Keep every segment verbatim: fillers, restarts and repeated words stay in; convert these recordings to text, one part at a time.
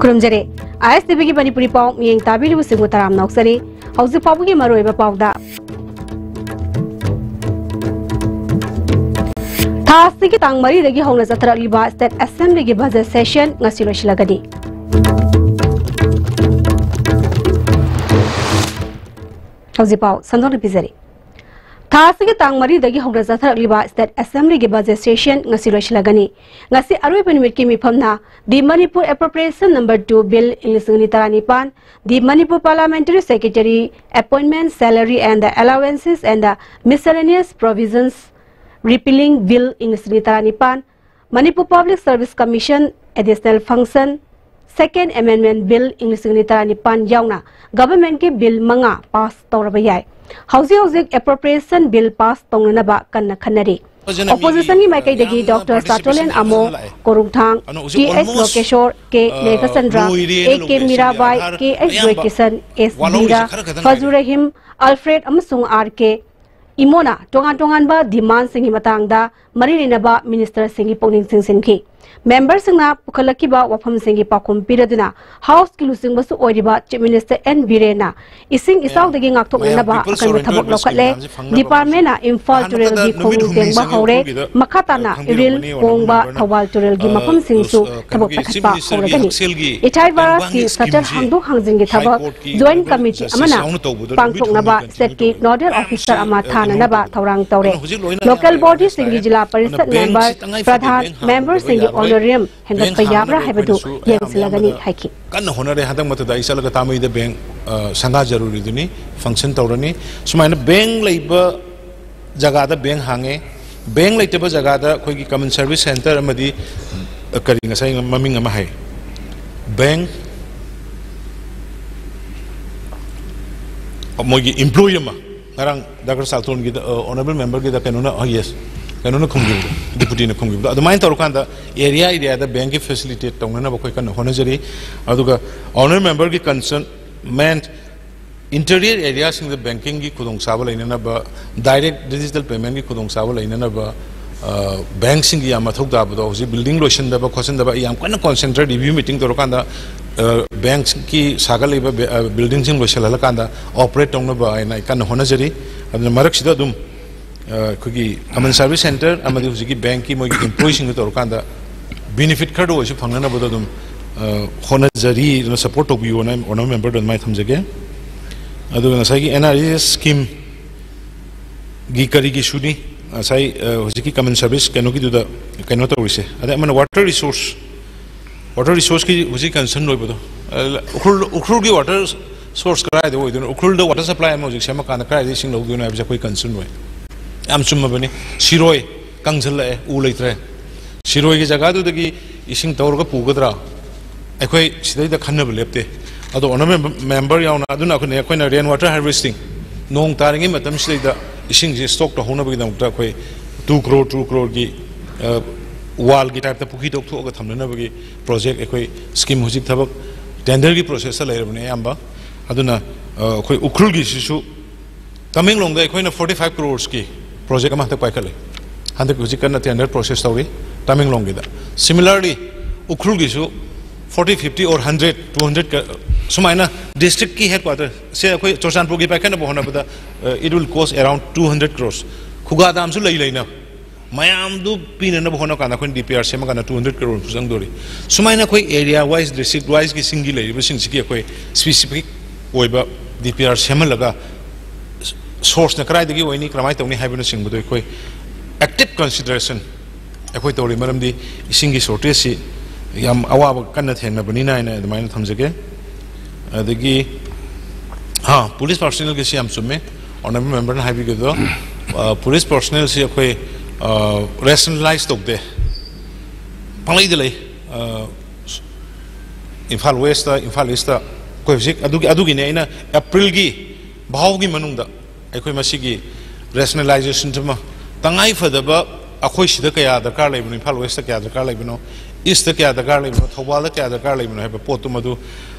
ꯈꯨꯔꯨꯝꯖꯔꯤ꯫ ꯑꯥꯏ ꯑꯦꯁ T ꯚꯤꯒꯤ ꯃꯅꯤꯄꯨꯔꯤ ꯄꯥꯎ ꯃꯤꯠꯌꯦꯡ ꯇꯥꯕꯤꯔꯤꯕꯁꯤꯡꯕꯨ ꯇꯔꯥꯝꯅ ꯑꯣꯛꯆꯔꯤ꯫ ꯍꯧꯖꯤꯛ ꯐꯥꯎꯕꯒꯤ ꯃꯔꯨꯑꯣꯏꯕ ꯄꯥꯎꯗ, ꯊꯥ ꯑꯁꯤꯒꯤ ꯇꯥꯡ ꯃꯔꯤꯗꯒꯤ ꯍꯧꯅ ꯆꯠꯊꯔꯛꯂꯤꯕ ꯁ꯭ꯇꯦꯠ ꯑꯦꯁꯦꯝꯕ꯭ꯂꯤꯒꯤ ꯕꯖꯦꯠ ꯁꯦꯁꯟ ꯉꯁꯤ ꯂꯣꯏꯁꯤꯜꯂꯒꯅꯤ꯫ ꯍꯧꯖꯤꯛ ꯄꯥꯎ ꯁꯟꯗꯣꯛꯅ ꯄꯤꯖꯔꯤ꯫ ꯊꯥ ꯑꯁꯤꯒꯤ ꯇꯥꯡ ꯃꯔꯤꯗꯒꯤ ꯍꯧꯅ ꯆꯠꯊꯔꯛꯂꯤꯕ ꯁ꯭ꯇꯦꯠ ꯑꯦꯁꯦꯝꯕ꯭ꯂꯤꯒꯤ ꯕꯖꯦꯠ ꯁꯦꯁꯟ ꯉꯁꯤ ꯂꯣꯏꯁꯤꯜꯂꯒꯅꯤ꯫ ꯉꯁꯤ ꯑꯔꯣꯏꯕ ꯅꯨꯃꯤꯠꯀꯤ ꯃꯤꯐꯝꯅ The Manipur Appropriation Number two Bill ꯏꯪ ꯂꯤꯁꯤꯡ ꯑꯅꯤ ꯇꯔꯥꯅꯤꯄꯥꯟ, The Manipur Parliamentary Secretary Appointment, Salary and the Allowances and the Miscellaneous Provisions Repealing Bill ꯏꯪ ꯂꯤꯁꯤꯡ ꯑꯅꯤ ꯇꯔꯥꯅꯤꯄꯥꯟ, Manipur Public Service Commission Additional Function Second Amendment Bill ꯏꯪ ꯂꯤꯁꯤꯡ ꯑꯅꯤ ꯇꯔꯥꯅꯤꯄꯥꯟ ꯌꯥꯎꯅ ꯒꯚꯔꯟꯃꯦꯟꯠꯀꯤ ꯕꯤꯜ ꯃꯉꯥ ꯄꯥꯁ ꯇꯧꯔꯕ ꯌꯥꯏ꯫ ꯍꯧꯖꯤꯛ ꯍꯧꯖꯤꯛ ꯑꯦꯄ꯭ꯔꯣꯄ꯭ꯔꯤꯌꯦꯁꯟ ꯕꯤꯜ ꯄꯥꯁ ꯇꯧꯅꯅꯕ ꯀꯟꯅ ꯈꯟꯅꯔꯤ꯫ ꯑꯣꯄꯣꯖꯤꯁꯟꯒꯤ ꯃꯥꯏꯀꯩꯗꯒꯤ ꯗꯣꯛꯇꯔ ꯆꯥꯇꯣꯂꯦꯟ ꯑꯃꯣ, Korungthang T H Lokeshwor, K Negchandra, A K Mirabai, K H Joykishan, S Bira, Fazu Rahim, Alfred ꯑꯃꯁꯨꯡ ꯑꯥꯔ ꯀꯦ ꯏꯃꯣꯅ ꯇꯣꯉꯥꯟ ꯇꯣꯉꯥꯟꯕ ꯗꯤꯃꯥꯟꯁꯤꯡꯒꯤ ꯃꯇꯥꯡꯗ ꯃꯔꯤ ꯂꯩꯅꯕ ꯃꯤꯅꯤꯁꯇꯔꯁꯤꯡꯒꯤ ꯄꯨꯛꯅꯤꯡ ꯆꯤꯡꯁꯤꯟꯈꯤ꯫ ꯃꯦꯝꯕꯔꯁꯤꯡꯅ ꯄꯨꯈꯠꯂꯛꯈꯤꯕ ꯋꯥꯐꯝꯁꯤꯡꯒꯤ ꯄꯥꯎꯈꯨꯝ ꯄꯤꯔꯗꯨꯅ ꯍꯥꯎꯁꯀꯤ ꯂꯨꯆꯤꯡꯕꯁꯨ ꯑꯣꯏꯔꯤꯕ ꯆꯤꯐ ꯃꯤꯅꯤꯁꯇꯔ ꯑꯦꯟ ꯕꯤꯔꯦꯟꯅ ꯏꯁꯤꯡ ꯏꯆꯥꯎꯗꯒꯤ ꯉꯥꯛꯊꯣꯛꯅꯅꯕ ꯑꯀꯟꯕ ꯊꯕꯛ ꯂꯧꯈꯠꯂꯦ꯫ ꯗꯤꯄꯥꯔꯠꯃꯦꯟꯅ ꯏꯝꯐꯥꯜ ꯇꯨꯔꯦꯜꯒꯤ ꯈꯣꯡ ꯇꯦꯡꯕ ꯍꯧꯔꯦ꯫ ꯃꯈꯥ ꯇꯥꯅ ꯏꯔꯤꯜ ꯀꯣꯡꯕ ꯊꯧꯕꯥꯜ ꯇꯨꯔꯦꯜꯒꯤ ꯃꯐꯝꯁꯤꯡꯁꯨ ꯊꯕꯛ ꯄꯥꯏꯈꯠꯄ ꯍꯧꯔꯒꯅꯤ꯫ ꯏꯊꯥꯏ ꯕꯔꯥꯖꯀꯤ ꯁꯇꯔ ꯍꯥꯡꯗꯣꯛ ꯍꯥꯡꯖꯤꯟꯒꯤ ꯊꯕꯛ ꯖꯣꯏꯟꯠ ꯀꯃꯤꯇꯤ ꯑꯃꯅ ꯄꯥꯡꯊꯣꯛꯅꯕ ꯁ꯭ꯇꯦꯠꯀꯤ ꯅꯣꯗꯦꯜ ꯑꯣꯐꯤꯁꯔ ꯑꯃ ꯊꯥꯅꯅꯕ ꯊꯧꯔꯥꯡ ꯇꯧꯔꯦ꯫ ꯂꯣꯀꯦꯜ ꯕꯣꯗꯤꯁꯤꯡꯒꯤ ꯖꯤꯂꯥ ꯄꯔꯤꯁꯠ ꯃꯦꯝꯕꯔ, ꯄ꯭ꯔꯙꯥꯟ ꯃꯦꯝꯕꯔꯁꯤꯡꯒꯤ ꯑꯣꯅꯔꯦꯔꯤꯌꯝ ꯍꯦꯟꯒꯠꯄ ꯌꯥꯕ꯭ꯔꯥ ꯍꯥꯏꯕꯗꯨ ꯌꯦꯡꯁꯤꯜꯂꯒꯅꯤ ꯍꯥꯏꯈꯤ꯫ ꯀꯟꯅ ꯍꯣꯠꯅꯔꯦ꯫ ꯍꯟꯗꯛ ꯃꯛꯇꯗ ꯑꯩ ꯆꯠꯂꯒ ꯇꯥꯃꯩꯗ ꯕꯦꯡꯛ, ꯑ, ꯁꯪꯒꯥ ꯖꯔꯨꯔꯤꯗꯨꯅꯤ, ꯐꯪꯁꯟ ꯇꯧꯔꯅꯤ꯫ ꯁꯨꯃꯥꯏꯅ ꯕꯦꯡꯛ ꯂꯩꯕ ꯖꯒꯥꯗ ꯕꯦꯡꯛ ꯍꯥꯡꯉꯦ, ꯕꯦꯡꯛ ꯂꯩꯇꯕ ꯖꯒꯥꯗ ꯑꯩꯈꯣꯏꯒꯤ ꯀꯃꯟ ꯁꯔꯚꯤꯁ ꯁꯦꯟꯇꯔ ꯑꯃꯗꯤ, ꯑ, ꯀꯔꯤ ꯉꯁꯥꯏ ꯃꯃꯤꯡ ꯑꯃ ꯍꯥꯏ, ꯕꯦꯡꯛ ꯃꯣꯏꯒꯤ ꯏꯝꯄ꯭ꯂꯣꯌꯤ ꯑꯃ, ꯉꯔꯥꯡ ꯗꯥꯛꯇꯔ ꯆꯥꯇꯣꯟꯒꯤꯗ, ꯑ, ꯑꯣꯅꯔꯦꯕꯜ ꯃꯦꯝꯕꯔꯒꯤꯗ ꯀꯩꯅꯣꯅ, ꯑ, ꯌꯦꯁ, ꯀꯩꯅꯣꯅ ꯈꯨꯝꯈꯤꯕꯗꯣ, ꯗꯤꯄꯨꯇꯤꯅ ꯈꯨꯝꯈꯤꯕꯗꯣ, ꯑꯗꯨꯃꯥꯏꯅ ꯇꯧꯔꯀꯥꯟꯗ ꯑꯦꯔꯤꯌꯥ ꯑꯦꯔꯤꯌꯥꯗ ꯕꯦꯡꯛꯀꯤ ꯐꯦꯁꯤꯂꯤꯇꯦꯠ ꯇꯧꯅꯅꯕ ꯑꯩꯈꯣꯏ ꯀꯟꯅ ꯍꯣꯠꯅꯖꯔꯤ꯫ ꯑꯗꯨꯒ ꯑꯣꯅꯔꯦꯕꯜ ꯃꯦꯝꯕꯔꯒꯤ ꯀꯟꯁꯔꯟ ꯃꯦꯟ ꯏꯟꯇꯤꯔꯤꯌꯔ ꯑꯦꯔꯤꯌꯥꯁꯤꯡꯗ ꯕꯦꯡꯀꯤꯡꯒꯤ ꯈꯨꯗꯣꯡꯆꯥꯕ ꯂꯩꯅꯅꯕ, ꯗꯥꯏꯔꯦꯛ ꯗꯤꯖꯤꯇꯦꯜ ꯄꯦꯃꯦꯟꯒꯤ ꯈꯨꯗꯣꯡꯆꯥꯕ ꯂꯩꯅꯅꯕ, ꯕꯦꯡꯁꯤꯡꯒꯤ ꯌꯥꯝ ꯃꯊꯧ ꯇꯥꯕꯗꯣ, ꯍꯧꯖꯤꯛ ꯕꯤꯜꯗꯤꯡ ꯂꯣꯏꯁꯤꯟꯗꯕ ꯈꯣꯠꯆꯤꯟꯗꯕ, ꯑꯩ ꯌꯥꯝ ꯀꯟꯅ ꯀꯣꯟꯁꯦꯟꯇ꯭ꯔꯦꯠ ꯔꯤꯚ꯭ꯌꯨ ꯃꯤꯇꯤꯡ ꯇꯧꯔꯀꯥꯟꯗ, ꯕꯦꯡꯁꯀꯤ ꯁꯥꯒꯠꯂꯤꯕ ꯕꯤꯜꯗꯤꯡꯁꯤꯡ ꯂꯣꯏꯁꯤꯜꯍꯜꯂꯀꯥꯟꯗ ꯑꯣꯄꯔꯦꯠ ꯇꯧꯅꯕ ꯍꯥꯏꯅ ꯑꯩ ꯀꯟꯅ ꯍꯣꯠꯅꯖꯔꯤ꯫ ꯑꯗꯨꯅ ꯃꯔꯛꯁꯤꯗ ꯑꯗꯨꯝ ꯑꯩꯈꯣꯏꯒꯤ ꯀꯃꯟ ꯁꯔꯚꯤꯁ ꯁꯦꯟꯇꯔ ꯑꯃꯗꯤ ꯍꯧꯖꯤꯛꯀꯤ ꯕꯦꯡꯀꯤ ꯃꯣꯏꯒꯤ ꯏꯝꯄ꯭ꯂꯣꯌꯤꯁꯤꯡꯗ ꯇꯧꯔꯀꯥꯟꯗ ꯕꯤꯅꯤꯐꯤꯠ ꯈꯔꯗ ꯑꯣꯏꯔꯁꯨ ꯐꯪꯅꯅꯕꯗꯣ ꯑꯗꯨꯝ ꯍꯣꯠꯅꯖꯔꯤ꯫ ꯑꯗꯨꯅ ꯁꯄꯣꯔꯠ ꯇꯧꯕꯤꯌꯣꯅ ꯑꯣꯅꯔ ꯃꯦꯝꯕꯔꯗ ꯑꯗꯨꯃꯥꯏꯅ ꯊꯝꯖꯒꯦ꯫ ꯑꯗꯨꯒ ꯉꯁꯥꯏꯒꯤ ꯑꯦꯟ ꯑꯥꯔ ꯏ ꯖꯤ ꯑꯦꯁ ꯁ꯭ꯀꯤꯝꯒꯤ ꯀꯔꯤꯒꯤ ꯏꯁꯨꯅꯤ? ꯉꯁꯥꯏ ꯍꯧꯖꯤꯛꯀꯤ ꯀꯃꯟ ꯁꯔꯚꯤꯁ ꯀꯩꯅꯣꯒꯤꯗꯨꯗ ꯀꯩꯅꯣ ꯇꯧꯔꯤꯁꯦ꯫ ꯑꯗꯩ ꯑꯃꯅ ꯋꯥꯇꯔ ꯔꯤꯁꯣꯔꯁ, ꯋꯥꯇꯔ ꯔꯤꯁꯣꯔꯁꯀꯤ ꯍꯧꯖꯤꯛ ꯀꯟꯁꯔꯟ ꯑꯣꯏꯕꯗꯣ, ꯎꯈ꯭ꯔꯨꯜ, ꯎꯈ꯭ꯔꯨꯜꯒꯤ ꯋꯥꯇꯔ ꯁꯣꯔꯁ ꯀꯗꯥꯏꯗ ꯑꯣꯏꯗꯣꯏꯅꯣ? ꯎꯈ꯭ꯔꯨꯜꯗ ꯋꯥꯇꯔ ꯁꯄ꯭ꯂꯥꯏ ꯑꯃ ꯍꯧꯖꯤꯛ ꯁꯦꯝꯃꯀꯥꯟꯗ ꯀꯗꯥꯏꯗ ꯏꯁꯤꯡ ꯂꯧꯗꯣꯏꯅꯣ ꯍꯥꯏꯕꯁꯦ ꯑꯩꯈꯣꯏ ꯀꯟꯁꯔꯟ ꯑꯣꯏ꯫ ꯌꯥꯝ ꯆꯨꯝꯃꯕꯅꯤ꯫ ꯁꯤꯔꯣꯏ ꯀꯪꯁꯤꯜꯂꯛꯑꯦ, ꯎ ꯂꯩꯇ꯭ꯔꯦ꯫ ꯁꯤꯔꯣꯏꯒꯤ ꯖꯒꯥꯗꯨꯗꯒꯤ ꯏꯁꯤꯡ ꯇꯧꯔꯒ ꯄꯨꯒꯗ꯭ꯔꯥ? ꯑꯩꯈꯣꯏ ꯁꯤꯗꯩꯗ ꯈꯟꯅꯕ ꯂꯦꯞꯇꯦ꯫ ꯑꯗꯣ ꯑꯣꯅꯔ ꯃꯦꯝꯕꯔ ꯌꯥꯎꯅ, ꯑꯗꯨꯅ ꯑꯩꯈꯣꯏꯅ, ꯑꯩꯈꯣꯏꯅ ꯔꯦꯟ ꯋꯥꯇꯔ ꯍꯥꯔꯚꯦꯁꯇꯤꯡ, ꯅꯣꯡ ꯇꯥꯔꯤꯉꯩ ꯃꯇꯝꯁꯤꯗꯩꯗ ꯏꯁꯤꯡꯁꯦ ꯁ꯭ꯇꯣꯛ ꯇꯧꯍꯧꯅꯕꯒꯤꯗꯃꯛꯇ ꯑꯩꯈꯣꯏ ꯇꯨ ꯀ꯭ꯔꯣꯔ, ꯇꯨ ꯀ꯭ꯔꯣꯔꯒꯤ ꯋꯥꯜꯒꯤ ꯇꯥꯏꯞꯇ ꯄꯨꯈ꯭ꯔꯤ ꯇꯧꯊꯣꯛꯑꯒ ꯊꯝꯅꯅꯕꯒꯤ ꯄ꯭ꯔꯣꯖꯦꯛ ꯑꯩꯈꯣꯏ ꯁ꯭ꯀꯤꯝ ꯍꯧꯖꯤꯛ ꯊꯕꯛ ꯇꯦꯟꯗꯔꯒꯤ ꯄ꯭ꯔꯣꯁꯦꯁꯇ ꯂꯩꯔꯕꯅꯤ ꯑꯌꯥꯝꯕ꯫ ꯑꯗꯨꯅ ꯑꯩꯈꯣꯏ ꯎꯈ꯭ꯔꯨꯜꯒꯤꯁꯤꯁꯨ, ꯇꯃꯦꯡꯂꯣꯡꯗ ꯑꯩꯈꯣꯏꯅ ꯐꯣꯔꯇꯤ ꯐꯥꯏꯚ ꯀ꯭ꯔꯣꯔꯁꯀꯤ ꯄ꯭ꯔꯣꯖꯦꯛ ꯑꯃ ꯍꯟꯗꯛ ꯄꯥꯏꯈꯠꯂꯤ꯫ ꯍꯟꯗꯛ ꯍꯧꯖꯤꯛ ꯀꯟꯅ ꯇꯦꯟꯗꯔ ꯄ꯭ꯔꯣꯁꯦꯁ ꯇꯧꯔꯤ ꯇꯃꯦꯡꯂꯣꯡꯒꯤꯗ꯫ ꯁꯤꯃꯤꯂꯔꯂꯤ ꯎꯈ꯭ꯔꯨꯜꯒꯤꯁꯨ forty, fifty or hundred, two hundred, ꯁꯨꯃꯥꯏꯅ ꯗꯤꯁꯇ꯭ꯔꯤꯛꯀꯤ ꯍꯦꯗ ꯀ꯭ꯋꯥꯇꯔ ꯁꯦ ꯑꯩꯈꯣꯏ ꯆꯨꯔꯆꯥꯟꯄꯨꯔꯒꯤ ꯄꯥꯏꯈꯠꯅꯕ ꯍꯣꯠꯅꯕꯗ, it will cost around two hundred crores꯫ ꯈꯨꯒꯥ ꯗꯥꯝꯁꯨ ꯂꯩ ꯂꯩꯅ ꯃꯌꯥꯝꯗꯨ ꯄꯤꯅꯅꯕ ꯍꯣꯠꯅ ꯀꯥꯟꯗ ꯑꯩꯈꯣꯏꯅ ꯗꯤ ꯄꯤ ꯑꯥꯔ ꯁꯦꯝꯃ ꯀꯥꯟꯗ ꯇꯨ ꯍꯟꯗ꯭ꯔꯦꯠ ꯀ꯭ꯔꯣꯔꯁꯨ ꯆꯪꯗꯣꯔꯤ꯫ ꯁꯨꯃꯥꯏꯅ ꯑꯩꯈꯣꯏ ꯑꯦꯔꯤꯌꯥ ꯋꯥꯏꯁ, ꯗꯤꯁꯇ꯭ꯔꯤꯛ ꯋꯥꯏꯁꯀꯤ ꯁꯤꯡꯒꯤ ꯂꯩꯔꯤꯕꯁꯤꯡꯁꯤꯒꯤ ꯑꯩꯈꯣꯏ ꯁ꯭ꯄꯦꯁꯤꯐꯤꯛ ꯑꯣꯏꯕ ꯗꯤ ꯄꯤ ꯑꯥꯔ ꯁꯦꯝꯍꯜꯂꯒ ꯁꯣꯔꯁꯅ ꯀꯗꯥꯏꯗꯒꯤ ꯑꯣꯏꯅꯤ, ꯀꯔꯝꯍꯥꯏꯅ ꯇꯧꯅꯤ ꯍꯥꯏꯕꯅꯆꯤꯡꯕꯗꯣ ꯑꯩꯈꯣꯏ ꯑꯦꯛꯇꯤꯚ ꯀꯟꯁꯤꯗꯔꯦꯁꯟ ꯑꯩꯈꯣꯏ ꯇꯧꯔꯤ꯫ ꯃꯔꯝꯗꯤ ꯏꯁꯤꯡꯒꯤ ꯁꯣꯔꯇꯦꯖꯁꯤ ꯌꯥꯝ ꯑꯋꯥꯕ ꯀꯟꯅ ꯊꯦꯡꯅꯕꯅꯤꯅ ꯍꯥꯏꯅ ꯑꯗꯨꯃꯥꯏꯅ ꯊꯝꯖꯒꯦ꯫ ꯑꯗꯒꯤ, ꯍꯥ, ꯄꯨꯂꯤꯁ ꯄꯥꯔꯁꯣꯅꯦꯜꯒꯤꯁꯤ ꯌꯥꯝ ꯆꯨꯝꯃꯦ, ꯑꯣꯅꯔꯦꯕꯜ ꯃꯦꯝꯕꯔꯅ ꯍꯥꯏꯕꯤꯕꯗꯣ꯫ ꯄꯨꯂꯤꯁ ꯄꯥꯔꯁꯣꯅꯦꯜꯁꯤ ꯑꯩꯈꯣꯏ ꯔꯦꯁꯅꯦꯂꯥꯏꯁ ꯇꯧꯗꯦ, ꯄꯪꯂꯩꯗ ꯂꯩ꯫ ꯏꯝꯐꯥꯜ ꯋꯦꯁꯇ, ꯏꯝꯐꯥꯜ ꯏꯁꯇ ꯑꯩꯈꯣꯏ ꯍꯧꯖꯤꯛ ꯑꯗꯨꯒꯤ, ꯑꯗꯨꯒꯤꯅꯦ ꯑꯩꯅ ꯑꯦꯄ꯭ꯔꯤꯜꯒꯤ ꯚꯥꯎꯒꯤ ꯃꯅꯨꯡꯗ ꯑꯩꯈꯣꯏ ꯃꯁꯤꯒꯤ ꯔꯦꯁꯅꯦꯂꯥꯏꯖꯦꯁꯟꯁꯤꯃ, ꯇꯉꯥꯏ ꯐꯗꯕ ꯑꯩꯈꯣꯏ ꯁꯤꯗ ꯀꯌꯥ ꯗꯔꯀꯥꯔ ꯂꯩꯕꯅꯣ, ꯏꯝꯐꯥꯜ ꯋꯦꯁꯇ ꯀꯌꯥ ꯗꯔꯀꯥꯔ ꯂꯩꯕꯅꯣ, ꯏꯁꯇ ꯀꯌꯥ ꯗꯔꯀꯥꯔ ꯂꯩꯕꯅꯣ, ꯊꯧꯕꯥꯜꯗ ꯀꯌꯥ ꯗꯔꯀꯥꯔ ꯂꯩꯕꯅꯣ ꯍꯥꯏꯕ ꯄꯣꯠꯇꯨ ꯃꯗꯨ